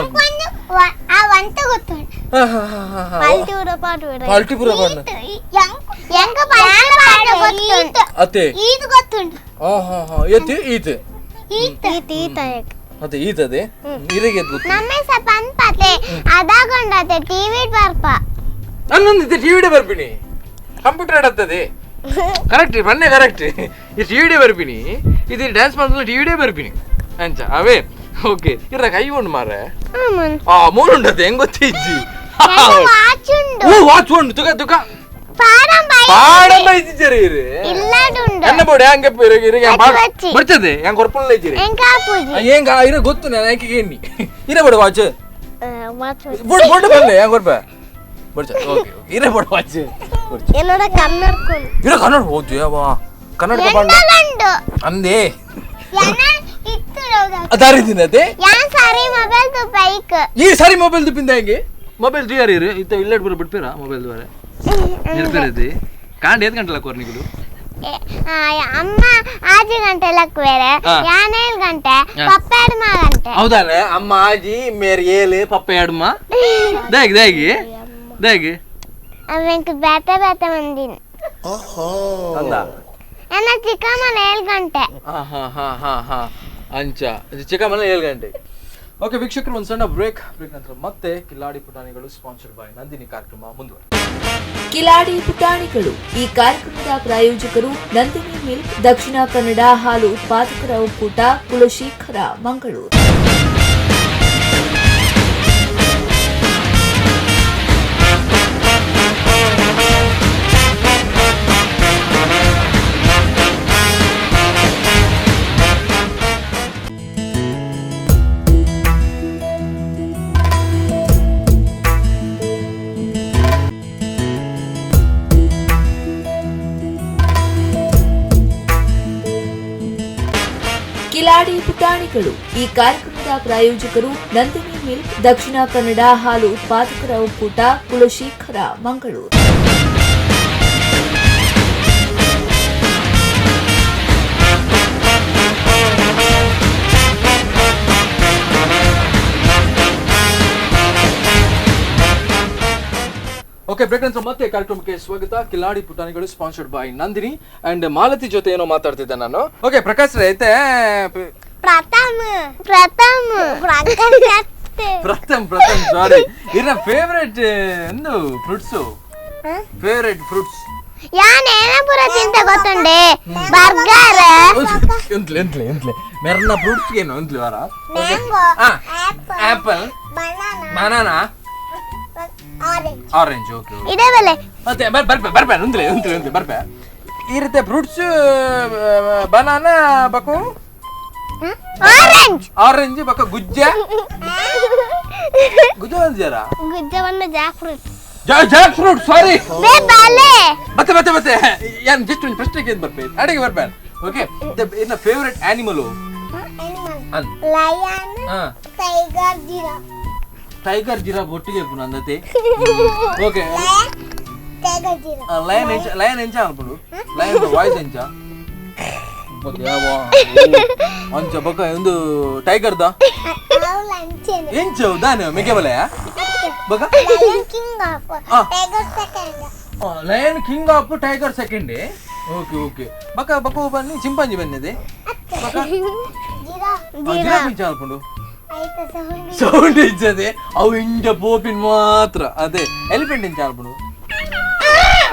ಆ ವಂತ ಗೊತ್ತುಂಟು ಪಲ್ಟಿ ಉಡ ಪಾಟು ಉಡ ಪಲ್ಟಿ ಪೂರ ಪಾಡು ಎಂಕ ಪಲ್ಟಿ ಪಾಟ ಗೊತ್ತುಂಟು ಅತ್ತೆ ಈದು ಗೊತ್ತುಂಟು ಹಾ ಹಾ ಹಾ ಏತಿ ಈತ ಈತ ಈತ ಈತ ಅತ್ತೆ ಈತದೆ ಇರಿಗೆ ಗೊತ್ತು ನಮ್ಮೆ ಸ ಪನ್ಪತೆ ಅದಾಗೊಂಡತೆ ಟಿವಿ ಬರ್ಪ ನನ್ನೊಂದು ಟಿವಿ ಬರ್ಪಿನಿ ಕಂಪ್ಯೂಟರ್ ಆಡತ್ತದೆ ಕರೆಕ್ಟ್ ಬನ್ನೆ ಕರೆಕ್ಟ್ ಈ ಟಿವಿ ಬರ್ಪಿನಿ ಇದು ಡ್ಯಾನ್ಸ್ ಮಾಡಿದ್ರೆ ಟಿವಿ ಬರ್ಪಿನಿ ಅಂಚ ಅವೇ ಓಕೆ ಇರ ಕೈ ಉಂಡು ಮಾರೆ ಆ ಮೂರು ಉಂಡತೆ ಹೆಂಗ್ ಗೊತ್ತಿಜ್ಜಿ ವಾಚ್ ಉಂಡು ಓ ವಾಚ್ ಉಂಡು ತುಕ ತುಕ ಪಾಡಂಬ ಇಜ್ಜಿರಿ ಇರು ಇಲ್ಲಡುಂಡು ಎನ್ನ ಬೋಡೆ ಹಂಗೆ ಇರಿಗೆ ಬಚ್ಚಿ. ಬರ್ತದೆ ಹೆಂಗ್ ಕೊರ್ಪಲ್ಲ ಇಜ್ಜಿರಿ ಎಂಕ ಆಪುಜಿ ಹೆಂಗ ಇರ ಗೊತ್ತು ನಾನು ಹೆಂಗೆ ಏನಿ ಇರ ಬೋಡ ವಾಚ್ ವಾಚ್ ಬೋಡ್ ಬೋಡ್ ಬಲ್ಲೆ ಹೆಂಗ್ ಕೊರ್ಪ ಬರ್ಚ ಓಕೆ ಓಕೆ ಇರ ಬೋಡ ವಾಚ್ என்னோட கண்ணர்க்கும் ಇರ ಕನ್ನಡ ಓದ್ಯವಾ ಕನ್ನಡಕ ಪಾಂಡ ಎಂಡಲುಂಡು ಅಂದೆ ಎನ್ನ ಇತ್ತುರೌದ ಅದಾರಿದಿನತೆ ಯಾನ್ ಸಾರಿ ಮೊಬೈಲ್ ತು ಬೈಕ್ ಈ ಸಾರಿ ಮೊಬೈಲ್ ದುಪ್ಪಿಂದ ಹೆಂಗೆ ಮೊಬೈಲ್ ದುಯಾರ ಇರು ಇತ್ತ ಇಲ್ಲಡ್ ಬರ ಬಿಡ್ಪೇರಾ ಮೊಬೈಲ್ ದುವಾರ ನಿರ್ಪೇರದಿ ಕಾಂಡ್ ಏತ್ ಗಂಟೆ ಲಕ್ಕೋರ್ ನಿಗುಲು ಅಮ್ಮ ಆಜಿ ಗಂಟೆ ಲಕ್ವೇರೆ ಯಾನ್ ಏಳು ಗಂಟೆ ಪಪ್ಪ ಎಡ್ಮ ಗಂಟೆ ಹೌದಾನೆ ಅಮ್ಮ ಆಜಿ ಮೇರ್ ಏಳು ಪಪ್ಪ ಎಡ್ಮ ದಾಗಿ ದಾಗಿ ದಾಗಿ ಅವೆಂಕ್ ಬೇತೆ ಬೇತೆ ಮಂದಿನ ಅಂದ ಎನ್ನ ಚಿಕ್ಕಮ್ಮನ 7 ಗಂಟೆ ಹಾ ಹಾ ಹಾ ಹಾ ಹಾ ಅಂಚ ಚಿಕ್ಕಮ್ಮನ 7 ಗಂಟೆ. ಓಕೆ ವೀಕ್ಷಕರು, ಒಂದು ಸಣ್ಣ ಬ್ರೇಕ್ ನಂತರ ಮತ್ತೆ ಕಿಲಾಡಿ ಪುಟಾಣಿಗಳು ಸ್ಪಾನ್ಸರ್ಡ್ ಬೈ ನಂದಿನಿ ಕಾರ್ಯಕ್ರಮ ಮುಂದುವರೆ. ಕಿಲಾಡಿ ಪುಟಾಣಿಗಳು ಈ ಕಾರ್ಯಕ್ರಮದ ಪ್ರಾಯೋಜಕರು ನಂದಿನಿ ಮಿಲ್ಕ್, ದಕ್ಷಿಣ ಕನ್ನಡ ಹಾಲು ಉತ್ಪಾದಕರ ಒಕ್ಕೂಟ, ಕುಲಶೇಖರ, ಮಂಗಳೂರು. ಕಿಲಾಡಿ ಪುಟಾಣಿಗಳು ಈ ಕಾರ್ಯಕ್ರಮದ ಪ್ರಾಯೋಜಕರು ನಂದಿನಿ ಮಿಲ್ಕ್, ದಕ್ಷಿಣ ಕನ್ನಡ ಹಾಲು ಉತ್ಪಾದಕರ ಒಕ್ಕೂಟ, ಕುಲಶೇಖರ, ಮಂಗಳೂರು. ಓಕೆ, ಬ್ರೇಕ್ ನಂತರ ಮತ್ತೆ ಕಾರ್ಯಕ್ರಮಕ್ಕೆ ಸ್ವಾಗತ. ಕಿಲಾಡಿ ಪುಟಾಣಿಗಳು sponsored by Nandini and Malathi ಜೊತೆ ಏನೋ ಮಾತಾಡ್ತಿದ್ದೆ ನಾನು. ಓಕೆ ಪ್ರಕಾಶ್ ರೈತೆ ಪ್ರಥಮ್ ಪ್ರಥಮ್ ಪ್ರಥಮ್ ಪ್ರಥಮ್ ಸಾರಿ ಇರ ಫೇವರೇಟ್ ಎಂದು fruits, favourite fruits ಯಾನ್ ಏನಪುರ ತಿಂತ ಗೊತ್ತುಂಡೆ? ಬರ್ಗರ್ ಎಂತ್ಲೆ ಎಂತ್ಲೆ ಎಂತ್ಲೆ ಮೆರ್ನ ಫ್ರೂಟ್ಸ್ ಏನು ಎಂತ್ಲೆ ವಾರ apple, banana, orange. Okay ಇದೇ ಬೆಲೆ ಮತ್ತೆ ಬರ್ಪೆ ಬರ್ಪೆ ಒಂದ್ಲೆ ಒಂದ್ಲೆ ಒಂದ್ಲೆ ಬರ್ಪೆ ಈ ರೀತಿ ಫ್ರೂಟ್ಸ್ ಬನಾನಾ ಬಕು ಆರೆಂಜ್ ಆರೆಂಜ್ ಬಕ ಗುಜ್ಜ ಗುಜ್ಜ ಒಂಜಾರ ಗುಜ್ಜವನ್ನು jackfruit jackfruit ಸಾರಿ ಬೇ ಬಾಲೆ ಮತ್ತೆ ಮತ್ತೆ ಮತ್ತೆ ಯಾನ್ ಜಸ್ಟ್ ಒಂದು ಪ್ರಶ್ನೆಗೆ ಏನು ಬರ್ಪೆ ಅಡಿಗೆ ಬರ್ಪೆ. Okay ಇನ್ನ favourite animal an lion tiger giraffe tiger giraffe ಒಟ್ಟಿಗೆ ಇಪ್ಪುನ ಅಂದತೆ okay tiger giraffe lion ಎಂಚ ಲಯನ್ ಎಂಚ ಅನ್ಪುಂಡು ಲಯನ್ ವಾಯ್ಸ್ ಎಂಚ ಅಂಚ ಬೊಕ ಒಂದು ಟೈಗರ್ the ಎಂಚ ದಾನೆ ಮೆಗೆ ಬಲಯ ಬೊಕ lion king of tiger second lion king of tiger second okay okay ಬೊಕ ಬೊಕ ಬನ್ನಿ ಚಿಂಪಾಂಜಿ ಬನ್ನಿದೆ ಬೊಕ ಜಿರಾಫ್ ಎಂಚ ಅನ್ಪುಂಡು ಸೌಂಡ್ ಇಜ್ಜದೆ ಅವು ಇಂಚ ಪೋಪಿನ್ ಮಾತ್ರ ಅದೇ ಎಲಿಫೆಂಟ್ ಎಂಚ ಅನ್ಪುಂಡು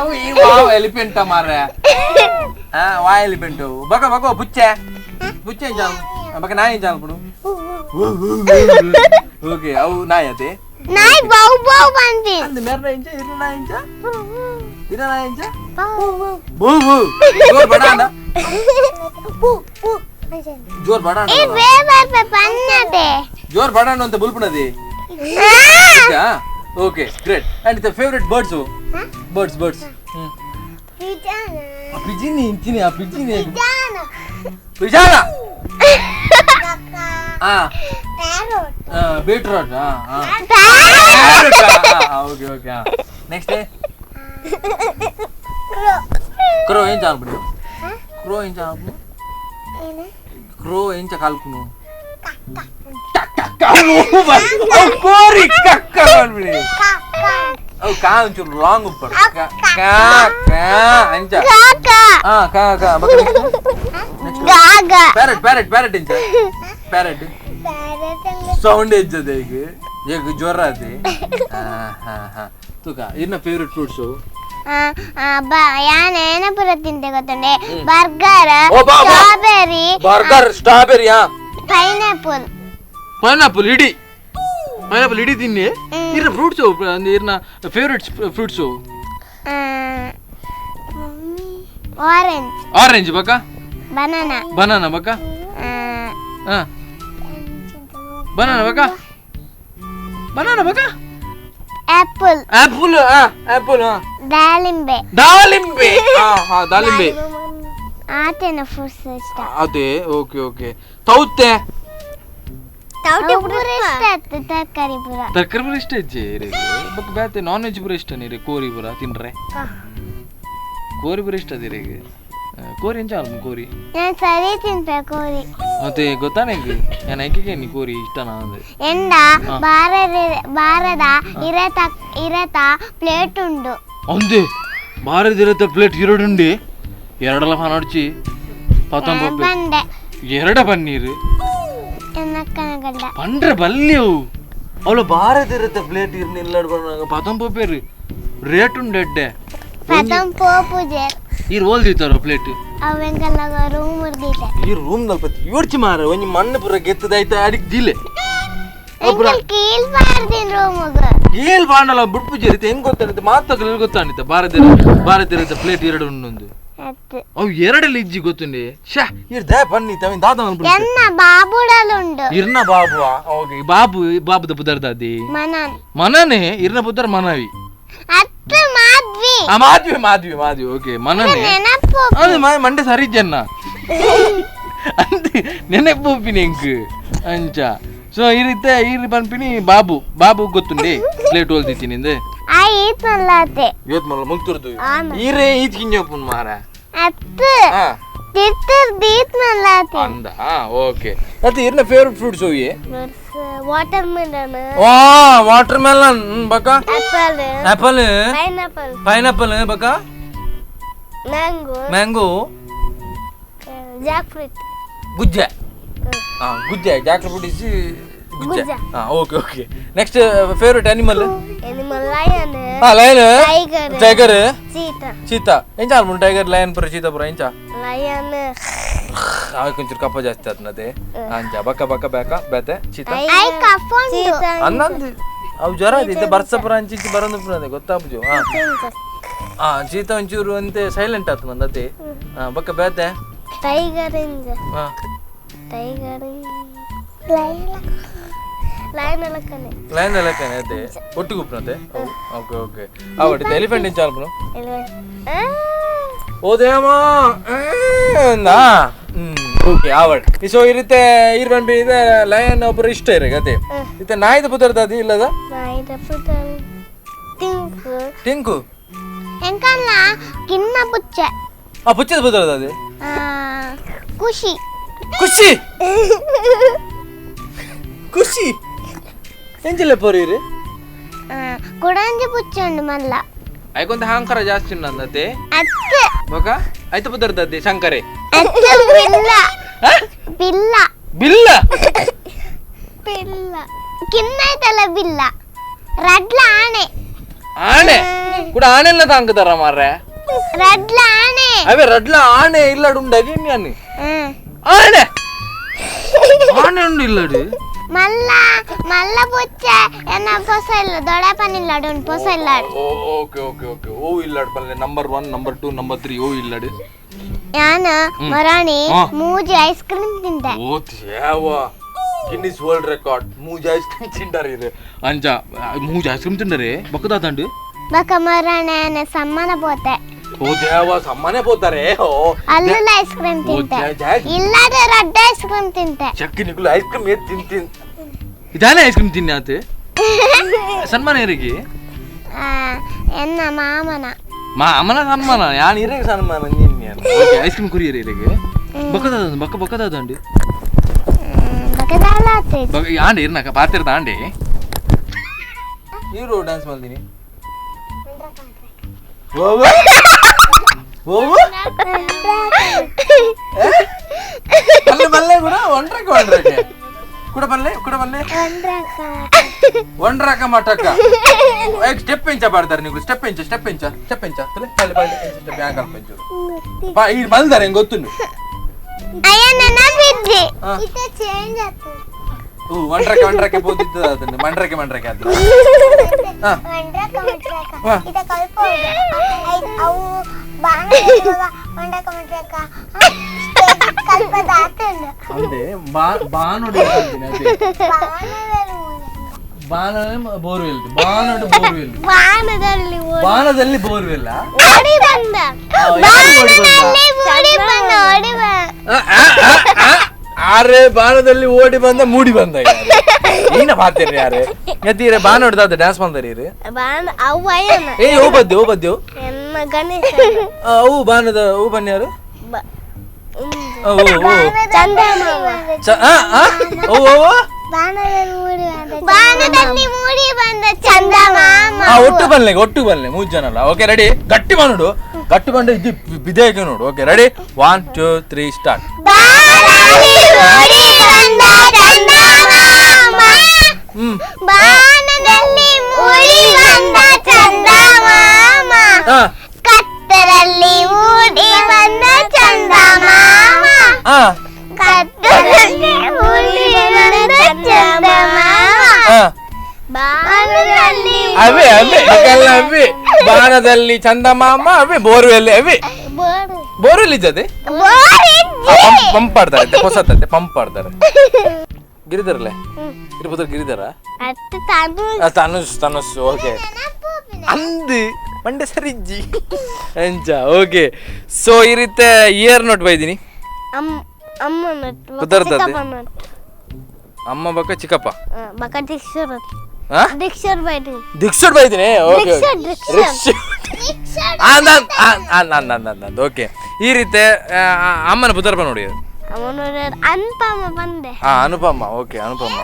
ಅವು ಈ ವಾವ್ ಎಲಿಫೆಂಟ್ ಮಾರ್ರೆ ವಾ ಎಲಿಫೆಂಟ್ ಬಕ ಬಕ ಪುಚ್ಚೆ ಪುಚ್ಚೆ ಎಂಚ ಬಕ ನಾಯಿ ಎಂಚ ಅನ್ಪುಂಡು ಓಕೆ ಅವು ನಾಯಿ ಅದೇ ನಾಯಿ ಬೌ ಬೌ ಬಂದಿ ಅಂದ್ ಮೇರ್ನ ಎಂಚ ಇರ್ನ ನಾಯಿ ಎಂಚ ಇರ್ನ ನಾಯಿ ಎಂಚ ಬೂ ಬೂ ಜೋರ್ ಬಡ ಅಂದ ಜೋರ್ ಬಡ ಏ ಬೇಬ ಪನ್ನದೆ ಜೋರ್ ಬಡ ಅಂತ ಬುಲ್ಪುನದಿ okay great and the favourite birds birds birds ಪಿಜಿನಿ ಇಂಚಿನಿ ಆ ಪಿಜಿನಿ ಪಿಜಾನ ಆ ಪ್ಯಾರೋಟ್ ಬೀಟ್ರೋಟ್ ಆ parrot okay okay next crow ಎಂಚ ಅನ್ಪುಂಡು ಕ್ರೋ ಎಂಚ ಅನ್ಪುಂಡು ಕ್ರೋ ಎಂಚ ಕಾಲ್ಕುನು ಕೋರಿ ಕಕ್ಕ ಅನ್ಬಿಡಿ ಅವು ಕಾ ಒಂಚೂರು ಲಾಂಗ್ ಉಪ್ಪಡು ಕಾ ಕಾ ಅಂಚ ಆ ಕಾ ಕಾ next parrot parrot parrot ಎಂಚ ಪ್ಯಾರೆಟ್ ಸೌಂಡ್ ಎಂಚದೆ ಈಗ ಈಗ ಜ್ವರ ಅದೇ ಹಾ ಹಾ ತುಕ ಇನ್ನ ಫೇವರೆಟ್ ಫ್ರೂಟ್ಸು ಯಾನ್ ಏನ ಪೂರ ತಿಂತೆ ಗೊತ್ತುಂಡೆ burger strawberry burger strawberry pineapple pineapple ಇಡಿ ಪೈನಾಪಲ್ ಇಡಿ ತಿನ್ನಿ ಇರ್ನ ಫ್ರೂಟ್ಸ್ ಇರ್ನ ಫೇವರೆಟ್ ಫ್ರೂಟ್ಸು ಆರೆಂಜ್ ಆರೆಂಜ್ ಬಕ ಬನಾನಾ ಬನಾನಾ ಬಕ ಬನಾನಾ ಬಕ ಬನಾನಾ ಬಕ ಆಪಲ್ ಆಪಲ್ ಆಪಲ್ ದಾಳಿಂಬೆ ದಾಳಿಂಬೆ ಹಾ ದಾಳಿಂಬೆ ಆತೇನ ಫ್ರೂಟ್ಸ್ ಇಷ್ಟ ಅದೇ ಓಕೆ ಓಕೆ ತೌತೆ ತೌತೆ ಪೂರ ಇಷ್ಟ ಆಯ್ತು ತರಕಾರಿ ಪೂರ ತರಕಾರಿ ಪೂರ ಇಷ್ಟ ಇಜ್ಜೆ ರೇ ಬಕ್ ಬ್ಯಾತೆ ನಾನ್ ವೆಜ್ ಪೂರ ಇಷ್ಟ ನೀರೆ ಕೋರಿ ಪೂರ ತಿನ್ರೆ ಕೋರಿ ಪೂರ ಇಷ್ಟ ಅದೇ ರೇಗೆ ಕೋರಿ ಎಂಚ ಅಲ್ಪ ಕೋರಿ ನಾನು ಸರಿ ತಿನ್ಪೆ ಕೋರಿ ಮತ್ತೆ ಗೊತ್ತಾ ನಿಂಗೆ ನಾನು ಐಕೆ ನೀ ಕೋರಿ ಇಷ್ಟನಾ ಅಂದ್ರೆ ಎಂದ ಬಾರದ ಇರತ ಇರತ ಪ್ಲೇಟ್ ಉಂಡು ಅಂದೆ ಬಾರದ ಇರತ ಪ್ಲೇಟ್ ಎರಡುಂಡಿ ಎರಡಲ್ಲ ಫಾನಡ್ಚಿ ಪತಂಬ ಎರಡ ಪನ್ನೀರು ಪಂಡ್ರೆ ಬಲ್ಯವು ಅವಳು ಬಾರದ ಇರತ ಪ್ಲೇಟ್ ಇರ್ನಿಲ್ಲ ಪತಂಬ ಪೇರು ರೇಟ್ ಉಂಡು ಎಡ್ಡೆ ಈ ರೋಲ್ ದಿತ್ತಾರ ಪ್ಲೇಟ್ ಈ ರೂಮ್ ನಲ್ಪತಿ ಯೋಡ್ಚಿ ಮಾರ ಒಂಜಿ ಮಣ್ಣು ಪೂರ ಗೆತ್ತದಾಯ್ತ ಅಡಿಕ್ ದಿಲೆ ಏಲ್ ಬಾಂಡಲ ಬುಡ್ಪು ಜರಿತೆ ಹೆಂಗ್ ಗೊತ್ತಾನಿತ್ತೆ ಮಾತಗಳು ಗೊತ್ತಾನಿತ್ತೆ ಭಾರತ ಭಾರತ ಇರತ್ತ ಪ್ಲೇಟ್ ಎರಡು ಉಂಡು ಅವು ಎರಡಲ್ಲಿ ಇಜ್ಜಿ ಗೊತ್ತುಂಡಿ ಶಾ ಇರ್ they ಬನ್ನಿ ತವಿನ್ ದಾದ ಎನ್ನ ಬಾಬುಡಲುಂಡು ಇರ್ನ ಬಾಬು ಓಕೆ ಬಾಬು ಬಾಬುದ ಪುದರ್ದಾದಿ ಮನನ್ ಮನನೆ ಇರ್ನ ಪುದರ್ ಮನವಿ ಅತ್ತ ಮಾದ್ವಿ ಆ ಮಾದ್ವಿ ಮಾದ್ವಿ ಮಾದ್ವಿ ಓಕೆ ಮನನೆ ನೆನಪು ಅದು ಮಂಡೆ ಸರಿ ಜನ್ನ ಅಂದೆ ನೆನಪು ಎಂಕ್ ಅಂಚ ಸೊ ಈ ರೀತಿ ಈ ಪನ್ಪಿನಿ ಬಾಬು ಬಾಬು ಗೊತ್ತುಂಡಿ ಪ್ಲೇಟ್ ಹೋಲ್ದಿತ್ತೀನಿ ಆ ಈತ್ ಮಲ್ಲಾತೆ ಇವತ್ತು ಮಲ್ಲ ಮುಗ್ತುರ್ದು ಈರೇ ಈತ್ ಕಿಂಜಪ್ಪನ್ ಮಾರ ಅತ್ತ ತಿತ್ತರ್ ದೀತ್ ಮಲ್ಲಾತೆ ಅಂದ ಓಕೆ ಮತ್ತೆ ಇರ್ನ ಫೇವರೆಟ್ ಫ್ರೂಟ್ಸ್ ಹೋಗಿ ವಾಟರ್ ಮೆಲನ್ ವಾ ವಾಟರ್ ಮೆಲನ್ ಬಕ ಆಪಲ್ ಆಪಲ್ ಪೈನಾಪಲ್ ಪೈನಾಪಲ್ ಬಕ ಮ್ಯಾಂಗೋ ಮ್ಯಾಂಗೋ ಜಾಕ್ ಫ್ರೂಟ್ ಗುಜ್ಜೆ ಹಾ ಗುಜ್ಜೆ ಜಾಕ್ ಫ್ರೂಟ್ is ಗುಜ್ಜೆ ಹಾ okay okay next favourite animal animal lion ಹಾ lion tiger tiger cheetah cheetah ಎಂಚ ಆಲ್ಮುಂಡು ಟೈಗರ್ ಲಯನ್ ಪುರ ಚೀತಾ ಪುರ ಎಂಚ ಲಯನ್ ಆಯ್ಕೊಂಚೂರು ಕಪ್ಪ ಜಾಸ್ತಿ ಆತ್ನತೆ ಅಂಚ ಬಕ್ಕ ಬಕ್ಕ ಬೇಕ ಬೇತೆ ಚೀತಾ I ಕಫ ಉಂಡು ಅನ್ನಂದು ಅವು ಜ್ವರ ಇತ್ತೆ ಬರ್ಸ ಪುರ ಅಂಚಿ ಇಂಚಿ ಬರೋದು ಪುರ ಅದೇ ಗೊತ್ತಾಪುಜು ಹಾ ಹಾ ಚೀತಾ ಒಂಚೂರು ಅಂತೆ ಸೈಲೆಂಟ್ ಆತು ನಂದತೆ ಹಾ ಬಕ್ಕ ಬೇತೆ ಟೈಗರ್ ಇಂಜ ಹಾ ಟೈಗರ್ ಲಯನ್ ಲಯನ್ ಅಲಕನೆ ಲಯನ್ ಅಲಕನೆ ಅದೇ ಒಟ್ಟಿಗೆ ಉಪ್ಪುನತೆ ಓಕೆ ಓಕೆ ಅವಡಿತೆ ಎಲಿಫೆಂಟ್ ಎಂಚ ಆಲ್ಪುನು ಓದೇಮ ಓಕೆ ಆವಡ್. ಸೊ ಈ ರೀತಿ ಈರ್ ಬಿ ಇದೆ ಲಯನ್ ಒಬ್ಬರು ಇಷ್ಟ ಇರ ಗತೆ. ಇತ್ತೆ ನಾಯಿದ ಪುದರ್ದ ಅದು ಇಲ್ಲದ? ನಾಯಿದ ಪುದರ್ ಟಿಂಕು. ಟಿಂಕು. ಎಂಕಲ್ಲ ಕಿನ್ನ ಪುಚ್ಚೆ. ಆ ಪುಚ್ಚದ ಪುದರ್ದ ಅದು? ಖುಷಿ. ಖುಷಿ. ಖುಷಿ. ಎಂಜಲೆ ಪೋರಿರಿ? ಕುಡಂಜಿ ಪುಚ್ಚೆ ಉಂಡು ಮಲ್ಲ. ಐಕೊಂತ ಹಾಂಕರ ಜಾಸ್ತಿ ಉಂಡು ಅತ್ತೆ. ಅತ್ತೆ. ಬೊಕ ಐತ ಪುದರ್ದದ್ದೆ ಶಂಕರೆ. ಅತ್ತೆ ಬಿಲ್ಲ. ಬಿಲ್ಲ. ಬಿಲ್ಲ. ಬಿಲ್ಲ. ಕಿನ್ನೈತಲ್ಲ ಬಿಲ್ಲ. ರಡ್ಲ ಆಣೆ. ಆಣೆ ಕೂಡ ಆಣೆಲ್ಲ ತಾಂಕುದಾರ ಮಾರ್ರೆ. ರಡ್ಲ ಆಣೆ. ಅವೇ ರಡ್ಲ ಆಣೆ ಇಲ್ಲಡು ಉಂಡಾಗಿ ಇನ್ಯಾನಿ. ಆಣೆ. ಆಣೆ ಉಂಡು ಇಲ್ಲಡು. ಮಲ್ಲ ಮಲ್ಲ ಪುಚ್ಚೆ ಎನ್ನ ಪೊಸ ಇಲ್ಲ ದೊಡ್ಡಪ್ಪನಿಲ್ಲಡು ಉಂಡು ಪೊಸ ಇಲ್ಲ. Okay okay okay ಓ ಇಲ್ಲಡು ಪಲ್ಲೆ ನಂಬರ್ 1 ನಂಬರ್ 2 ನಂಬರ್ 3 ಓ ಇಲ್ಲಡು. ಯಾನ ಮರಾಣಿ ಮೂಜಿ ಐಸ್ ಕ್ರೀಮ್ ತಿಂದೆ. ಓ ಯಾವ Guinness world record ಮೂಜಿ ಐಸ್ ಕ್ರೀಮ್ ತಿಂಡಾರೆ ಇದು. ಅಂಜ ಮೂಜಿ ಐಸ್ ಕ್ರೀಮ್ ತಿಂಡಾರೆ ಬಕ್ಕದಾತಂಡು. ಬಕ ಮರಾಣಿ ಸಮ್ಮನ ಪೋತೆ. ಓ ದೇವ ಸಮ್ಮನೆ ಪೋತಾರೆ. ಓ ಅಲ್ಲಲ್ಲ ಐಸ್ ಕ್ರೀಮ್ ತಿಂತೆ. ಇಲ್ಲದ ರಡ್ಡ ಐಸ್ ಕ್ರೀಮ್ ತಿಂತೆ. ಚಕ್ಕಿ ನಿಕುಲು ಐಸ್ ಕ್ರೀಮ್ ಏತ್ ತಿಂತೀನಿ. ಇದಾನೆ ಐಸ್ ಕ್ರೀಮ್ ತಿನ್ನಿ ಆತೆ ಸನ್ಮಾನ ಏರಿಗೆ? ಎನ್ನ ಮಾಮನ. ಮಾಮನ ಸನ್ಮಾನ ಯಾನ್ ಇರೆಗೆ ಸನ್ಮಾನ ನಿನ್ನೆ. Okay ice cream ಕುರಿಯರಿ ಇರೆಗೆ. ಬಕ್ಕದಾದ ಬಕ್ಕ ಬಕ್ಕದಾದಂಡಿ. ಬಕ್ಕದಾಲ ಆತೆ. ಬಕ್ಕ ಯಾಂಡಿ ಇರ್ನಕ ಪಾತಿರ್ದ ಆಂಡಿ. ಹೀರೋ ಡ್ಯಾನ್ಸ್ ಮಾಡ್ತೀನಿ. ಓ ಓ ಪಲ್ಲೆ ಪಲ್ಲೆ ಕೂಡ ಒಂಡ್ರಕ್ಕೆ ಒಂಡ್ರಕ್ಕೆ ಕೂಡ ಪಲ್ಲೆ ಕೂಡ ಪಲ್ಲೆ ಒಂಡ್ರಕ ಮಟಕ ಸ್ಟೆಪ್ ಎಂಚ ಪಾಡ್ತಾರೆ ನೀವು. ಸ್ಟೆಪ್ ಎಂಚ ಸ್ಟೆಪ್ ಎಂಚ ಸ್ಟೆಪ್ ಎಂಚ ಪಲ್ಲೆ ಪಲ್ಲೆ ಸ್ಟೆಪ್ ಯಾಂಕಲ್ ಪಂಚು ಬಾ ಈ ಮಲ್ದಾರೆ ಹೆಂಗ್ ಗೊತ್ತುಂಡು. ಓ ಒಂಡ್ರಕ್ಕೆ ಒಂಡ್ರಕ್ಕೆ ಪೋದಿತ್ತು ಅದನ್ನು ಮಂಡ್ರಕ್ಕೆ ಮಂಡ್ರಕ್ಕೆ ಅದು. ಬೋರ್ವೆಲ್ ಬಾನಡು ಬೋರ್ವೆಲ್ ಬಾನದಲ್ಲಿ ಬೋರ್ವೆಲ್ ಆರೆ ಬಾಣದಲ್ಲಿ ಓಡಿ ಬಂದ ಮೂಡಿ ಬಂದ ಏನ ಪಾತೇರಿ ಯಾರೇ ಎತ್ತೀರೆ ಬಾನೋಡ್ದಾದ ಡ್ಯಾನ್ಸ್ ಬಂದರಿ ಏ ಓ ಬದ್ದೆ ಓ ಬದ್ದೆ ಅವು ಬಾನದ ಓ ಬನ್ಯಾರು ಒಟ್ಟು ಬನ್ಲೆ ಒಟ್ಟು ಬನ್ಲೆ ಮೂರು ಜನ ಅಲ್ಲ. ಓಕೆ ರೆಡಿ ಗಟ್ಟಿ ಬಾನುಡು ಗಟ್ಟಿ ಬಂಡು ಇದು ಬಿದೇಗೆ ನೋಡು. Okay ready 1 2 3 start. ಕತ್ತರಲ್ಲಿ ಮೂಡಿ ಬಂದ ಚಂದಮಾಮ, ಕತ್ತರಲ್ಲಿ ಮೂಡಿ ಬಂದ ಚಂದಮಾಮ, ಬಾನದಲ್ಲಿ ಅವೇ ಅವೇ ಅವೇ ಬಾನದಲ್ಲಿ ಚಂದಮಾಮ ಅವೇ ಬೋರ್ವೆಲ್ ಅವೇ ಬೋರ್ವೆಲ್ ಇದ್ದದೆ ಪಂಪ್ ಆಡ್ತಾರೆ ಹೊಸತಂತೆ ಪಂಪ್ ಆಡ್ತಾರೆ. ಗಿರಿಧರಲ್ಲೇ ಇರ್ಬೋದು ಗಿರಿಧರ ತನುಸ್ ತನುಸ್ ಓಕೆ ಅಂದು ಮಂಡೆ ಸರಿಜ್ಜಿ ಅಂಚ. ಓಕೆ ಸೊ ಈ ರೀತಿ ಇಯರ್ ನೋಟ್ ಬೈದಿನಿ ಅಮ್ಮ ಬಕ್ಕ ಚಿಕ್ಕಪ್ಪ ದಿಕ್ಷುಡ್ ಬೈದಿನಿ. ಓಕೆ ಓಕೆ ಈ ರೀತಿ ಅಮ್ಮನ ಪುದರ್ಪ ನೋಡಿ. ಅನುಪಮ್ಮ ಓಕೆ ಅನುಪಮ್ಮ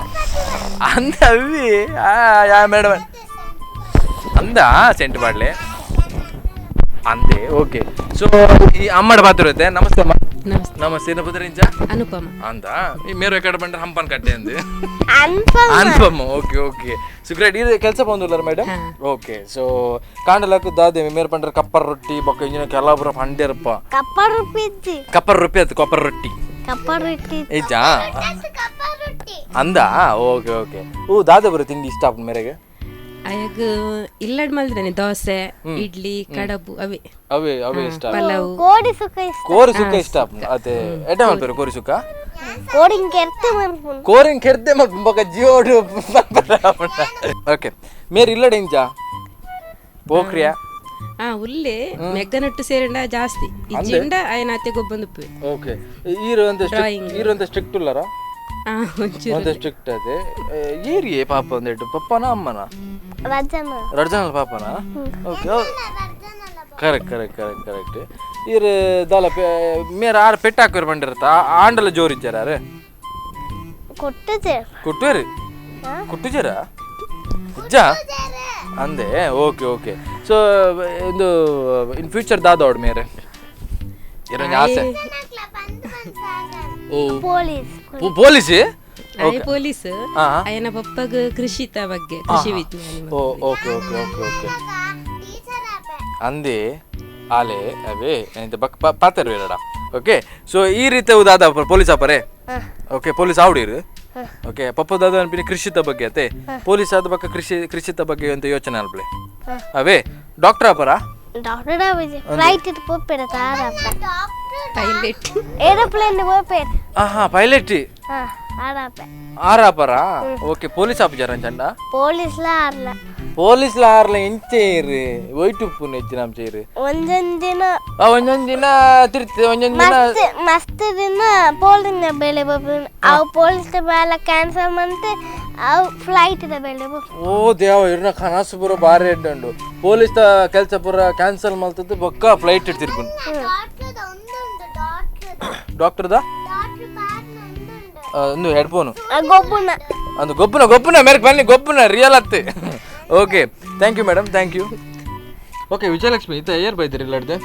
ಅಂದ ಅವಿ ಮೇಡಮ್ ಅಂದ ಸೆಂಟ್ ಬಾಡ್ಲೆ ಅಂದೆ. ಓಕೆ ಸೊ ಈ ಅಮ್ಮಡ ಪಾತ್ರ ಇರುತ್ತೆ. ನಮಸ್ತೆ ಅಮ್ಮ. ನಮಸ್ತೆ. ಏನ ಪುದರ್ ಇಂಚ? ಅನುಪಮ ಅಂದ. ಈ ಮೇರು ಎಕಡೆ ಬಂದ್ರೆ ಹಂಪನ್ ಕಟ್ಟೆ ಅಂದು ಅನುಪಮ. Okay okay so great. ಇದು ಕೆಲಸ ಬಂದಿಲ್ಲ madam. Okay so ಕಾಂಡಲಕ್ಕ ದಾದೆ ಮೇರು ಪಂಡ್ರೆ ಕಪ್ಪರ್ ರೊಟ್ಟಿ ಬೊಕ್ಕ ಇಂಜಿನ ಕೆಲವೊಬ್ಬರ ಪಂಡ್ಯರಪ್ಪ ಕಪ್ಪರ್ ರೊಟ್ಟಿ ಕಪ್ಪರ್ ರೊಟ್ಟಿ ಅದು ಕಪ್ಪರ್ ರೊಟ್ಟಿ ಕಪ್ಪರ್ ರೊಟ್ಟಿ ಇಜ್ಜಾ ಅಂದ. ಓಕೆ ಓಕೆ ಓ ದಾದೆ ಬರೋ ತಿಂಡಿ ಇಷ್ಟ ಆಪುಂಡು ಮೇರೆಗೆ? ಅಯಗ್ ಇಲ್ಲಡ್ ಮಲ್ದಿದ್ದಾನೆ ದೋಸೆ ಇಡ್ಲಿ ಕಡಬು ಅವೇ ಅವೇ ಅವೇ ಇಷ್ಟ. ಪಲಾವ್ ಕೋಡಿ ಸುಕ್ಕ ಇಷ್ಟ. ಕೋರಿ ಸುಕ್ಕ ಇಷ್ಟ ಅದೇ ಎಟ ಮಲ್ಪೆರು ಕೋರಿ ಸುಕ್ಕ? ಕೋಡಿನ್ ಕೆರ್ತೆ ಮಲ್ಪುನು. ಕೋರಿನ್ ಕೆರ್ತೆ ಮಲ್ಪುನು ಬೊಕ ಜಿಯೋಡು. ಓಕೆ ಮೇರ್ ಇಲ್ಲಡ್ ಇಂಚ ಪೋಕ್ರಿಯಾ? ಆ ಉಲ್ಲೆ ಮೆಗ್ಗನಟ್ಟು ಸೇರಂಡ ಜಾಸ್ತಿ ಇಜ್ಜಿಂಡ ಆಯನ ಅತ್ತೆ ಗೊಬ್ಬಂದುಪ್ಪು. ಓಕೆ, ಈರು ಅಂತ Drawing. ಈರು ಅಂತ ಸ್ಟ್ರಿಕ್ಟ್ ಉಲ್ಲರ? ಆ ಒಂಚೂರು. ಒಂದು ಸ್ಟ್ರಿಕ್ಟ್ ಅದೇ. ಏರಿಯೇ ಪಾಪ ಒಂದೆಟ್ಟು ಪಪ್ಪನ ಅಮ್ಮನ? ರಜನ. ರಡ್ಜನಲ್ ಪಾಪನ? Okay, correct correct correct correct. ಈರು ದಾಲ ಮೇರ ಆರು ಪೆಟ್ಟು ಹಾಕೋರು ಬಂಡಿರತ್ತ ಆಂಡಲ ಜೋರು ಇಚ್ಚಾರ ಕೊಟ್ಟುಜೆ. ಕೊಟ್ಟುವೇರಿ ಕೊಟ್ಟುಜಾರ ಇಜ್ಜ ಅಂದೆ. ಓಕೆ ಓಕೆ, ಸೊ ಇದು ಇನ್ ಫ್ಯೂಚರ್ ದಾದ ಅವಡು ಮೇರೆ ಇರೋಂಜಿ ಆಸೆ? ಓ ಪೊಲೀಸ್. ಪೊಲೀಸ್. ಆಯ್ ಪೊಲೀಸ್. ಹಾ. ಆಯನ ಪಪ್ಪಗ ಕೃಷಿತ ಬಗ್ಗೆ, ಕೃಷಿ ವಿಜ್ಞಾನಿ. ಓ ಓಕೆ ಓಕೆ ಓಕೆ ಓಕೆ ಅಂದೆ ಆಲೆ ಅವೇ ಎಂತ ಬಕ್ ಪಾತೆರ್ ಬೇಡ. ಓಕೆ, ಸೊ ಈ ರೀತಿ ದಾದ ಪೊಲೀಸ್ ಆಪರೆ? ಓಕೆ, ಪೊಲೀಸ್ ಆವಡಿರು. ಓಕೆ, ಪಪ್ಪ ದಾದ ಅನ್ಪಿನ ಕೃಷಿತ ಬಗ್ಗೆ ಅತ್ತೆ? ಪೊಲೀಸ್ ಆದ ಬಕ್ಕ ಕೃಷಿ ಕೃಷಿತ ಬಗ್ಗೆ ಅಂತ ಯೋಚನೆ ಅಲ್ಪ್ಲೆ ಅವೇ? ಡಾಕ್ಟರ್ ಆಪರ? ಡಾಕ್ಟರ್ ಫ್ಲೈಟ್ ಇದು ಪೋಪೇರ ತಾರಪ್ಪ. ಪೈಲಟ್. ಏರೋಪ್ಲೇನ್ ಪೋಪೇರ. ಹಾ, ಪೈಲಟ್. ಹಾ, ಆರಪ್ಪ. ಆರಾಪರ? ಓಕೆ, ಪೊಲೀಸ್ ಆಪುಜಾರ ಚಂಡ? ಪೊಲೀಸ್ಲ ಆರ್ಲ. ಪೊಲೀಸ್ ಆರ್ಲ ಎಂಚೇರು ಒಯ್ಟು ಉಪ್ಪು ಹೆಚ್ಚಿನ ಅಂಚೇರು. ಒಂದೊಂದು ದಿನ. ಒಂದೊಂದು ದಿನ ತಿರ್ತಿ, ಒಂದೊಂದು ದಿನ. ಮಸ್ತ್ ಮಸ್ತ್ ದಿನ ಪೊಲೀಸ್ನ ಬೆಲೆ ಬೋಪೇನ. ಅವು ಪೊಲೀಸ್ ಬೇಲೆ ಕ್ಯಾನ್ಸಲ್ ಮಂತೆ ಅವು ಫ್ಲೈಟ್ the ಬೆಲೆ ಬೋಪೇನ. ಓ ದೇವ, ಇರ್ನ ಕನಸು ಪೂರ ಬಾರಿ ಎಡ್ಡುಂಡು. ಪೊಲೀಸ್ ಕೆಲಸ ಪೂರ ಕ್ಯಾನ್ಸಲ್ ಮಲ್ತದ್ದು ಬೊಕ್ಕ ಫ್ಲೈಟ್ ಇಡ್ತಿರ್ಕೊಂಡು ಡಾಕ್ಟರ್ದ ಒಂದು ಹೆಡ್ಫೋನು. ಗೊಬ್ಬುನ. ಅದು ಗೊಬ್ಬನ ಗೊಬ್ಬನ ಮೇರೆ ಬನ್ನಿ ಗೊಬ್ಬನ ರಿಯಲ್ ಅತ್ತೆ. Okay, thank you madam, thank you. Okay, Vijayalakshmi ಇತ್ತ ಏರ್ ಬೈದಿರಿ ಇಲ್ಲಾಡ್ದೆ?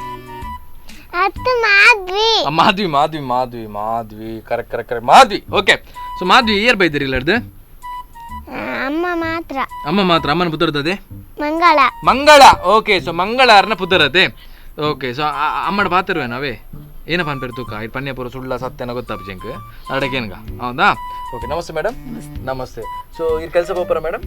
ಅತ್ತು Madhvi. Madhvi Madhvi Madhvi Madhvi correct correct correct Madhvi. Okay, so Madhvi ಏರ್ ಬೈದಿರಿ ಇಲ್ಲಾಡ್ದೆ? ಅಮ್ಮ ಮಾತ್ರ. ಅಮ್ಮ ಮಾತ್ರ. ಅಮ್ಮನ ಪುತ್ರದದೆ? ಮಂಗಳ. ಮಂಗಳ. ಓಕೆ, ಸೊ ಮಂಗಳ ಅರ್ನ ಪುತ್ರದೆ. ಓಕೆ, ಸೊ ಅಮ್ಮಡ ಪಾತಿರುವೆ ನಾವೇ ಏನಪ್ಪ ಅನ್ಪೇರು ತೂಕ ಇದು ಪನ್ಯಪುರ ಸುಳ್ಳ ಸತ್ಯನ ಗೊತ್ತಾಪ ಜಿಂಕ್ ಅಡಗೇನ್ಗ ಹೌದಾ? Okay, namaste madam. Namaste. So ಇದು ಕೆಲಸ ಪೋಪರ ಮೇಡಮ್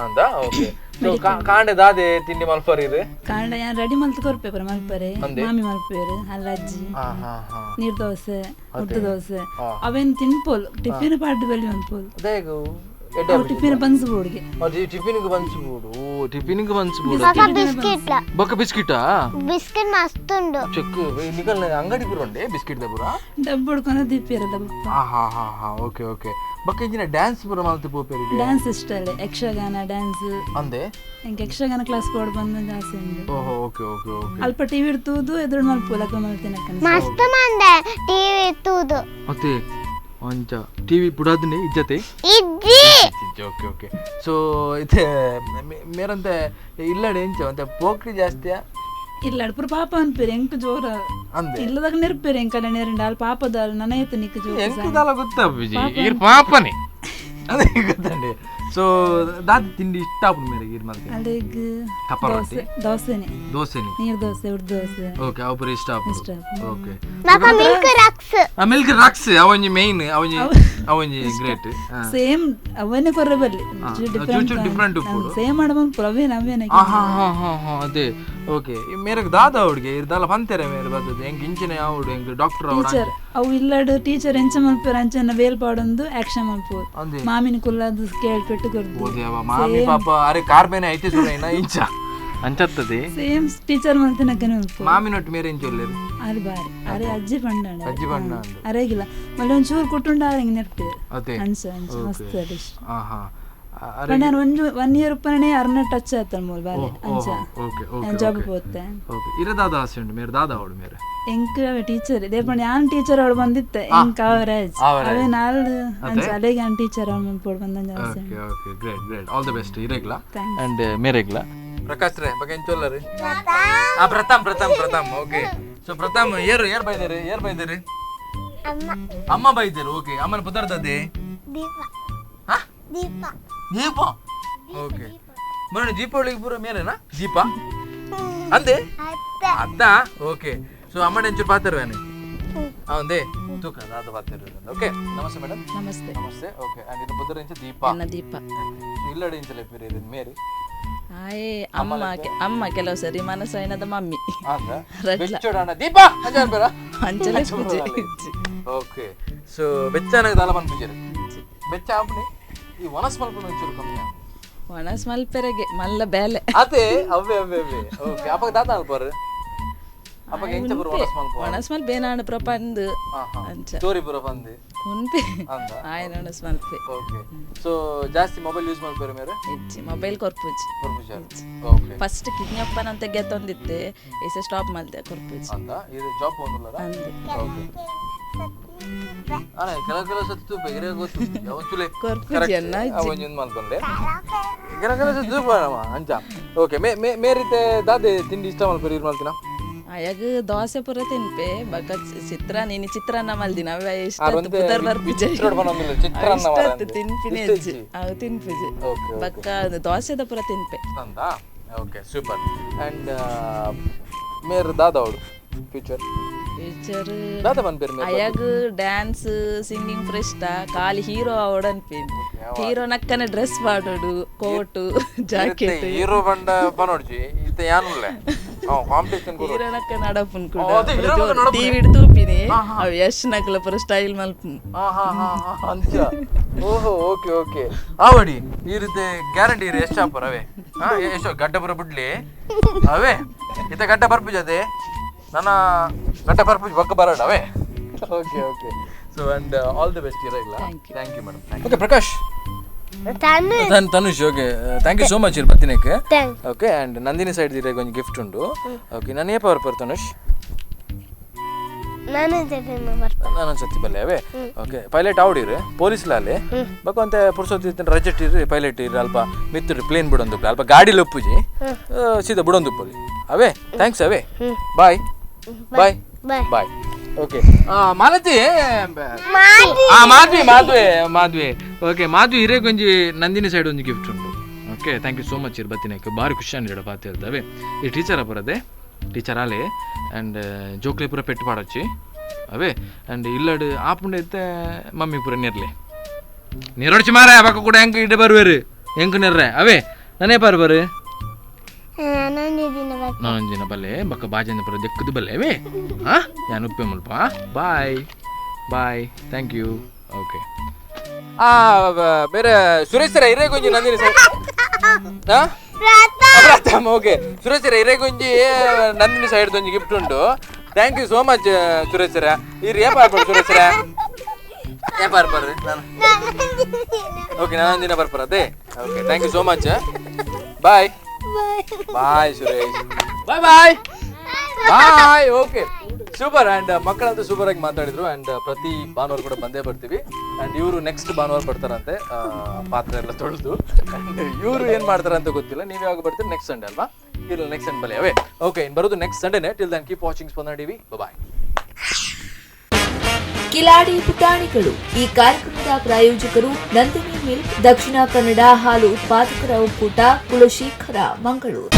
ಅಂದ? ಓಕೆ, ಸೊ ಕಾಂಡೆ ದಾದೆ ತಿಂಡಿ ಮಲ್ಪರ್ ಇದು? ಕಾಂಡ ಯಾನ್ ರೆಡಿ ಮಲ್ತ್ ಕೊರ್ಪೆ ಪುರ ಮಲ್ಪರೆ. ಅಂದೆ? ಮಾಮಿ ಮಲ್ಪೇರು ಅಲ್ಲ ಅಜ್ಜಿ. ಹಾ ಹಾ ಹಾ ನೀರ್ ದೋಸೆ, ಉದ್ದು ದೋಸೆ ಅವೇನ್ ತಿನ್ಪೋಲು. ಟಿಫಿನ್ ಪಾಡ್ದು ಬಲ್ಲಿ ಮನ್ಪೋಲು. ದೇಗು? ಅವು ಟಿಫಿನ್ ಬನ್ಸ್ ಬೋರ್ಡ್ಗೆ. ಟಿಫಿನ್ಗೆ ಬನ್ಸ್ಬೋಡು. ಓ, ಟಿಫಿನ್ಗೆ ಬನ್ಸ್ಬೋಡು. ಬಿಸ್ಕೆಟ್. ಬೊಕ್ಕ ಬಿಸ್ಕಿಟಾ? ಬಿಸ್ಕೆಟ್ ಮಸ್ತ್ ಉಂಡು. ಚೆಕ್ ನಿಕಲ್ ಅಂಗಡಿ ಪೂರ ಉಂಡೆ ಬಿಸ್ಕಿಟ್ ದ ಪೂರ? ಡಬ್ಬು ಹೊಡ್ಕೊಂಡು ದಿಪ್ಪಿರಲ್ಲ ಬಪ್ಪ. ಹಾ ಹಾ ಹಾ ಹಾ ಓಕೆ ಓಕೆ. ಬೊಕ್ಕ ಇಂಚಿನ ಡ್ಯಾನ್ಸ್ ಪೂರ ಮಲ್ತ್ ಪೋಪೇರಿ? ಡ್ಯಾನ್ಸ್ ಇಷ್ಟ ಅಲ್ಲ, ಯಕ್ಷಗಾನ ಡ್ಯಾನ್ಸ್. ಅಂದೆ? ಎಂಕ್ ಯಕ್ಷಗಾನ ಕ್ಲಾಸ್ ಕೊಡ್ ಬಂದ ಜಾಸ್ತಿ ಉಂಡು. ಓಹೋ, ಓಕೆ ಓಕೆ ಓಕೆ. ಅಲ್ಪ ಟಿವಿ ತೂದು ಎದುರು ಮಲ್ಪು ಲಕ್ಕ ಮಲ್ತಿನಕ್ಕನ. ಮಸ್ತ್ ಮಂದೆ ಟಿವಿ ತೂದು. ಮತ್ತೆ ಅಂಚ ಟಿವಿ ಪುಡಾದನೆ ಇಜ್ಜತೆ? ಇಜ್ಜಿ. ಓಕೆ ಓಕೆ, ಸೊ ಇತ್ತೆ ಮೇರಂತೆ ಇಲ್ಲಡೆ ಎಂಚ ಅಂತೆ ಪೋಕ್ರಿ ಜಾಸ್ತಿಯಾ? ಇಲ್ಲ, ಪೂರ ಪಾಪ ಅನ್ಪೇರು ಎಂಕ್ ಜೋರ. ಅಂದೆ? ಇಲ್ಲದಾಗ ನೆರ್ಪೇರು ಎಂಕಲ್ಲ ನೆರಂಡ ಅಲ್ಲಿ ಪಾಪದ ನನೈತು ನಿಕ್ ಜೋರ. ಎಂಕದಾಲ ಗೊತ್ತಾಪಿಜಿ ಈರ್ ಪಾಪನೆ ಅದೇ ಗೊತ್ತಂಡೆ. ಸೊ ದಾದಿ ತಿಂಡಿ ಇಷ್ಟ ಆಪುಂಡು ಮೇರೆಗೆ ಈರ್ ಮಲ್ತೆ? ಅಲ್ಲಿಗ್ ಕಪ್ಪ ರೊಟ್ಟಿ? ದೋಸೆ, ದೋಸೆನೆ. ದೋಸೆನೆ? ನೀರ್ ದೋಸೆ, ಉರ್ದು ದೋಸೆ. ಓಕೆ, ಅವು ಪೂರ ಇಷ್ಟ ಆಪುಂಡು. ಇಷ್ಟ ಆಪುಂಡು. ಓಕೆ. ಮಾಕ ಮಿಲ್ಕ್ ರಕ್ಸ್. ಆ ಮಿಲ್ಕ್ ರಕ್ಸ್ ಅವೊಂಜಿ ಮೇನ್, ಅವೊಂಜಿ ಅವೊಂಜಿ ಗ್ರೇಟ್. ಸೇಮ್ ಅವನೇ ಕೊರ್ರೆ ಬರ್ಲಿ. ಚೂರು different ಉಪ್ಪುಡು. ಸೇಮ್ ಮಾಡಬಂದು ಅವೇನ ಅವೇನ. ಹಾ ಹಾ ಹಾ ಹಾ ಹಾ ಅದೇ. ಓಕೆ, ಮೇರೆಗೆ ದಾದ ಅವಡಿಗೆ ಇರ್ದಾಲ ಪಂತೆರೆ ಮೇರೆ ಬರ್ತದೆ ಎಂಕ್ ಇಂಚಿನ ಯಾವಡು ಎಂಕ್ ಡಾಕ್ಟರ್ ಅವಡು. ಟೀಚರ್ ಅವು ಇಲ್ಲಡು ಟೀಚರ್ ಎಂಚ ಮಲ್ಪೇರು ಅಂಚನ ವೇಲ್ ಪಾಡೊಂದು ಆಕ್ಷನ್ ಮಲ್ಪೋದು. ಅಂದೆ? ಮಾಮಿನ ಕುಲ್ಲದು ಕೇಳ್ಪೆಟ್ಟು ಕೊರ್ದು. ಓ ದೇವ, ಮಾಮಿ ಪಾಪ ಅರೆ ಕಾರ್ಬೇನೆ ಐತೆ ಸುರೇನ ಇಂಚ ಅಂಚತ್ತದೆ. Same teacher ಮಲ್ತಿನಕ್ಕನೆ ಮಲ್ಪೋದು. ಮಾಮಿನೊಟ್ಟು ಮೇರೆ ಇಂಚ ಒಲ್ಲೆರು? ಅರೆ ಬಾರಿ ಅರೆ ಅಜ್ಜಿ ಪಂಡಾಣ. ಅಜ್ಜಿ ಪಂಡ ಅಂದು. ಅರೆಗಿಲ್ಲ ಮಲ್ಲ ಒಂಚೂರು ಕೊಟ್ಟುಂಡ ಆರೆಂಗ್ ನೆರ್ಪೇರು. ಅದೇ. ಅಂಚ ಅಂಚ ಮಸ್ತ್ ಡಿಶ್. ಹಾ ಹಾ ಅರೆ ಪಂಡ ನಾನು ಒಂಜು ಒನ್ ಇಯರ್ ಉಪ್ಪನೇ ಅರ್ನ ಟಚ್ ಆಯ್ತಲ್ಲ ಮೂಲ ಬಾರಿ ಅಂಚ. Okay okay. ನಾನು ಜಾಬ್ ಪೋತೆ. ಓಕೆ, ಇರ ದಾದ ಆಸೆ ಉಂಟು ಮೇರೆ ದಾದ ಅವಡು ಮೇರೆ? ಎಂಕ್ ಟೀಚರ್ ಇದೇ ಪಂಡ ಯಾನ್ ಟೀಚರ್ ಅವಳು ಬಂದಿತ್ತೆ ಎಂಕ್ ಅವರೇಜ್. ಅವರೇಜ್. ಅವೇ ನಾಲ್ ಅಂಚ ಅಲೆಗೆ ಯಾನ್ ಟೀಚರ್ ಅವಳು ಪೋಡ್ ಬಂದಂಜ ಆಸೆ. Okay okay, great great, all the best ಇರೆಗ್ಲ. Thanks. And ಮೇರೆಗ್ಲ. Prakash ರೇ ಬಗ್ಗೆ ಎಂಚೊಲ್ಲರಿ? ಆ ಪ್ರಥಮ್ ಪ್ರಥಮ್ ಪ್ರಥಮ್. ಓಕೆ, ಸೊ ಪ್ರಥಮ್ ಏರು ಏರ್ ಬೈದೇರಿ ಏರ್ ಬೈದೇರಿ? ಅಮ್ಮ. ಅಮ್ಮ ಬೈದೇರು. ಓಕೆ, ಅಮ್ಮನ ಪುದರ್ದದೆ? ದೀಪ. ಹಾ? ದೀಪ. ದೀಪ. ಓಕೆ, ಮೊನ್ನೆ ದೀಪಾವಳಿಗೆ ಪೂರ ಮೇಲೆನಾ ದೀಪ ಅಂದೆ? ಅತ್ತ. ಅತ್ತ. ಓಕೆ, ಸೊ ಅಮ್ಮನ ಎಂಚೂರು ಪಾತಿರುವೇನೆ ಹೌದೇ ತೂಕ ದಾದ ಪಾತಿರುವೆ. Okay, namaste madam. Namaste. Namaste. Okay, and ಇದು ಪುದರ್ ಎಂಚ? ದೀಪ. ನನ್ನ ದೀಪ. ಇಲ್ಲಡೆ ಇಂಚ ಲೆಪ್ಪಿರಿ ಮೇರಿ? ಆಯೇ ಅಮ್ಮ ಅಮ್ಮ ಕೆಲವು ಸರಿ ಮನಸ್ಸೈನದ ಮಮ್ಮಿ. ಅಂದ? ರಡ್ಲ. ಬೆಚ್ಚೋಡಣ ದೀಪ ಅಂಜಾನ್ ಬೇರ. ಅಂಚಲೆ ಪೂಜೆ. ಓಕೆ, ಸೊ ಬೆಚ್ಚನಾಗ ದಾಲ ಪನ್ಪುಜೆರ್ ಬೆಚ್ಚ ಆಪುನಿ ಈ ವನಸ್ ಮಲ್ಪುನ ಒಂಚೂರು ಕಮ್ಮಿ ಆಪುಂಡು. ಒಣಸ್ ಮಲ್ಪೆರೆಗೆ ಮಲ್ಲ ಬೇಲೆ. ಅದೇ ಅವ್ವೆ ಅವ್ವೆ ಅವ್ವೆ. ಓಕೆ, ಅಪ್ಪಗ ದಾತ ಅಲ್ಪರ್ ಅಪ್ಪಗ ಎಂಚ ಪುರ ಒಣಸ್ ಮಲ್ಪ? ಒಣಸ್ ಮಲ್ ಬೇನಾಣ ಪುರ ಪಂದು ಅಂಚ. ಸ್ಟೋರಿ ಪುರ ಪಂದು ಉನ್ಪೆ. ಅಂದ. ಆಯನ ಒಣಸ್ ಮಲ್ಪೆ. ಓಕೆ, ಸೊ ಜಾಸ್ತಿ ಮೊಬೈಲ್ ಯೂಸ್ ಮಲ್ಪೆರೆ ಮೇರೆ? ಇಜ್ಜಿ, ಮೊಬೈಲ್ ಕೊರ್ಪುಜಿ. ಕೊರ್ಪುಜಾರ್. ಓಕೆ. ಫಸ್ಟ್ ಕಿಜ್ಞಪ್ಪನಂತ ಗೆತ್ತೊಂದಿತ್ತೆ, ಇಸೆ ಸ್ಟಾಪ್ ಮಲ್ತೆ, ಕೊರ್ಪುಜಿ. ಅಂತ ಇದು ಜಾಬ್ ಒಂದುಲ್ಲರ? ಅಂದು. ಓಕೆ, ಅಣ್ಣ ಕೆಲವು ಕೆಲವು ಸತಿ ತೂಪ ಇರೇ ಗೊತ್ತು ಒಂಚೂಲೆ. ಕೊರ್ಪುಜಿ ಅನ್ನ ಇಜ್ಜಿ. ಒಂಜೊಂದು ಮಲ್ಕೊಂಡೆ ಕೆಲವು ಕೆಲವು ಸತಿ ತೂಪ ನಮ್ಮ ಅಂಚ. ಓಕೆ, ಮೇ ಮೇ ಮೇರಿತೆ ದಾದೆ ತಿಂಡಿ ಇಷ್ಟ ಮಲ್ಪೆರೆ ಇರ್ ಮಲ್ತಿನ? ಅಯಗ್ ದೋಸೆ ಪೂರ ತಿನ್ಪೆ, ಬಕ ಚಿತ್ರಾನ್ನ, ಇನಿ ಚಿತ್ರಾನ್ನ ಮಲ್ದಿನ ಅವೇ ಇಷ್ಟ. ಆ, ಒಂದೇ ಪುದರ್ ಬರ್ಪುಜಿ. ವಿಚಿತ್ರ ಪನೊಂದಿಲ್ಲ, ಚಿತ್ರಾನ್ನ ಮಾರ್ರೆ ಅಂದೆ. ತಿನ್ಪಿನಿ. ಇಷ್ಟ ಇಜ್ಜಿ. ಇಜ್ಜಿ? ಅವು ತಿನ್ಪುಜಿ. ಓಕೆ. ಬಕ್ಕ ದೋಸೆದ ಪೂರ ತಿನ್ಪೆ. ಅಂದ. Okay, super. ಆ್ಯಂಡ್ ಮೇರ್ ದಾದ ಅವಳು ಫ್ಯೂಚರ್? ಫ್ಯೂಚರ್ ದಾದ ಪನ್ಪೇರು ಮೇರ್? ಅಯಗ್ ಡ್ಯಾನ್ಸ್ ಸಿಂಗಿಂಗ್ ಪೂರ ಇಷ್ಟ, ಖಾಲಿ ಹೀರೋ ಅವಡು ಅನ್ಪೇನು. ಹೀರೋ ನಕ್ಕನೆ ಡ್ರೆಸ್ ಪಾಡೋಡು, ಕೋಟು ಜಾಕೆಟ್. ಹೀರೋ ಬಂಡ ಪನೋಡ್ಜಿ ಇತ್ತೆ ಯಾನುಲ್ಲೆ ಕಾಂಪಿಟೇಷನ್. ಹೀರೋ ನಕ್ಕ ನಡಪುನ್ ಕೂಡ. ಅದೇ hero ನಕ್ಕ ನಡಪುನೆ. ಟಿವಿ ತೂಪಿನಿ, ಅವು ಯಶ್ ನಕಲ ಪೂರ ಸ್ಟೈಲ್ ಮಲ್ಪುನ್. ಹಾ ಹಾ ಹಾ ಹಾ, ಅಂಚ. ಓಹೋ, ಓಕೆ ಓಕೆ. ಆವಡಿ ಈ ರೀತಿ ಗ್ಯಾರಂಟಿ ಇರಿ. ಎಷ್ಟು ಆಪರ್ ಅವೇ? ಹಾ, ಎಷ್ಟು ಗಡ್ಡ ಪುರ ಬಿಡ್ಲಿ ಅವೇ. ಇತ್ತ ಗಡ್ಡ ಬರ್ಪುಜದೆ, ನನ್ನ ಗಡ್ಡ ಬರ್ಪುಜ್ ಬಕ್ಕ ಬರೋಣ ಅವೇ. Okay okay, so and all the best ಇರ ಇಲ್ಲ. Thank you madam. Okay Prakash. Tanu. Tanush. Okay, thank you so much ಇರ್ ಬತ್ತಿನಕ್ಕೆ. Thank. Okay, and Nandini side ಇರ ಕೊಂಚ ಗಿಫ್ಟ್ ಉಂಡು. ಓಕೆ, ನಾನು ಏಪ ಬರ್ಪರ್ ತನುಷ್? ನಾನು ಬರ್ತೀನಿ. ನಾನೊಂದ್ಸತಿ ಬಲ್ಲೆ ಅವೇ. ಓಕೆ, ಪೈಲಟ್ ಆವಡಿರು, ಪೊಲೀಸ್ ಲಾಲೆ ಬೊಕ ಒಂತೆ ಪುರ್ಸೊತ್ತು ಇತ್ತಿನ ರಜೆಟ್ ಇರು, ಪೈಲಟ್ ಇರು. ಅಲ್ಪ ಮಿತ್ತುಡು ಪ್ಲೇನ್ ಬಿಡೊಂದು, ಅಲ್ಪ ಗಾಡಿ ಲೊಪ್ಪುಜಿ, ಸೀದಾ ಬಿಡೊಂದು ಪೊಲಿ ಅವೇ. Thanks ಅವೇ, bye bye. Bye. Bye. Okay Malathi. Madhavi Madhavi Madhavi. Okay Madhavi, ಹಿರೇ ಕೊಂಜಿ ನಂದಿನಿ ಸೈಡ್ ಒಂಜಿ ಗಿಫ್ಟ್ ಉಂಟು. Okay, thank you so much ಇರ್ ಬತ್ತಿನಕ್ಕೆ. ಭಾರಿ ಖುಷಿ ಅನಿಡ ಪಾತೆ ಇರ್ತವೆ. ಈ ಟೀಚರ್ ಬರದೆ, ಟೀಚರ್ ಆಲೆ. ಆ್ಯಂಡ್ ಜೋಕ್ಲೆ ಪೂರ ಪೆಟ್ಟು ಪಾಡೊಚ್ಚಿ ಅವೇ. ಆ್ಯಂಡ್ ಇಲ್ಲಡ್ ಆಪುಂಡ ಇತ್ತೆ ಮಮ್ಮಿ ಪೂರ ನೆರ್ಲೆ ನೆರೊಡ್ಚಿ ಮಾರ ಬಕ್ಕ ಕೂಡ ಹೆಂಗ್ ಇಡ ಬರುವೇರು ಹೆಂಗ್ ನೆರ್ರೆ ಅವೇ. ನಾನೇ ಪಾರು ಬರು. ನಾನೊಂದು ದಿನ ಬರ್ತೀನಿ. ನಾನೊಂದಿನ ಬಲ್ಲೆ, ಬಕ್ಕ ಬಾಜಂದ ಪೂರ ದೆಕ್ಕದು ಬಲ್ಲೆ ಅವೇ. ಹಾಂ, ನಾನು ಉಪ್ಪೆ ಮುಲ್ಪ. Bye bye, thank you. Okay, ಬೇರೆ ಸುರೇಶ್ ಸರ ಹಿರೇ ಗೊಂಜಿ ನಂದಿನಿ ಸರ್. ಹಾಂ ಪ್ರಥಮ್. ಓಕೆ ಸುರೇಶ್ ಸರ, ಹಿರೇ ಗೊಂಜಿ ನಂದಿನಿ ಸೈಡ್ ಒಂಜಿ ಗಿಫ್ಟ್ ಉಂಟು. Thank you so much Suresh sir. ಇರ್ ಏಪ ಬರ್ಪರು ಸುರೇಶ್ ಸರ? ಏಪ ಬರ್ಪರು ನಾನು? ಓಕೆ, ನಾನು ದಿನ ಬರ್ಪರ ಅದೇ. Okay, thank you so much. Bye bye Suresh, bye bye bye. Okay, super. And ಮಕ್ಕಳಂತೂ ಸೂಪರ್ ಆಗಿ ಮಾತಾಡಿದ್ರು. ಆ್ಯಂಡ್ ಪ್ರತಿ ಭಾನುವಾರ ಕೂಡ ಬಂದೇ ಬರ್ತೀವಿ. ಆ್ಯಂಡ್ ಇವರು ನೆಕ್ಸ್ಟ್ ಭಾನುವಾರ ಬರ್ತಾರಂತೆ, ಪಾತ್ರೆ ಎಲ್ಲ ತೊಳೆದು. ಆ್ಯಂಡ್ ಇವರು ಏನು ಮಾಡ್ತಾರೆ ಅಂತ ಗೊತ್ತಿಲ್ಲ. ನೀವು ಯಾವಾಗ ಬರ್ತೀರಿ? ನೆಕ್ಸ್ಟ್ ಸಂಡೇ ಅಲ್ವಾ? ಇಲ್ಲ, ನೆಕ್ಸ್ಟ್ ಸಂಡೇ ಬಲೆ ಅವೇ. ಓಕೆ, ಇನ್ನು ಬರೋದು ನೆಕ್ಸ್ಟ್ ಸಂಡೇನೆ. Till then keep watching Spandana TV. Bye. Kiladi ಪುಟಾಣಿಗಳು ಈ ಕಾರ್ಯಕ್ರಮದ ಪ್ರಾಯೋಜಕರು ನಂದಿನಿ ಮಿಲ್ಕ್, ದಕ್ಷಿಣ ಕನ್ನಡ ಹಾಲು ಉತ್ಪಾದಕರ ಒಕ್ಕೂಟ, ಕುಲಶೇಖರ, ಮಂಗಳೂರು.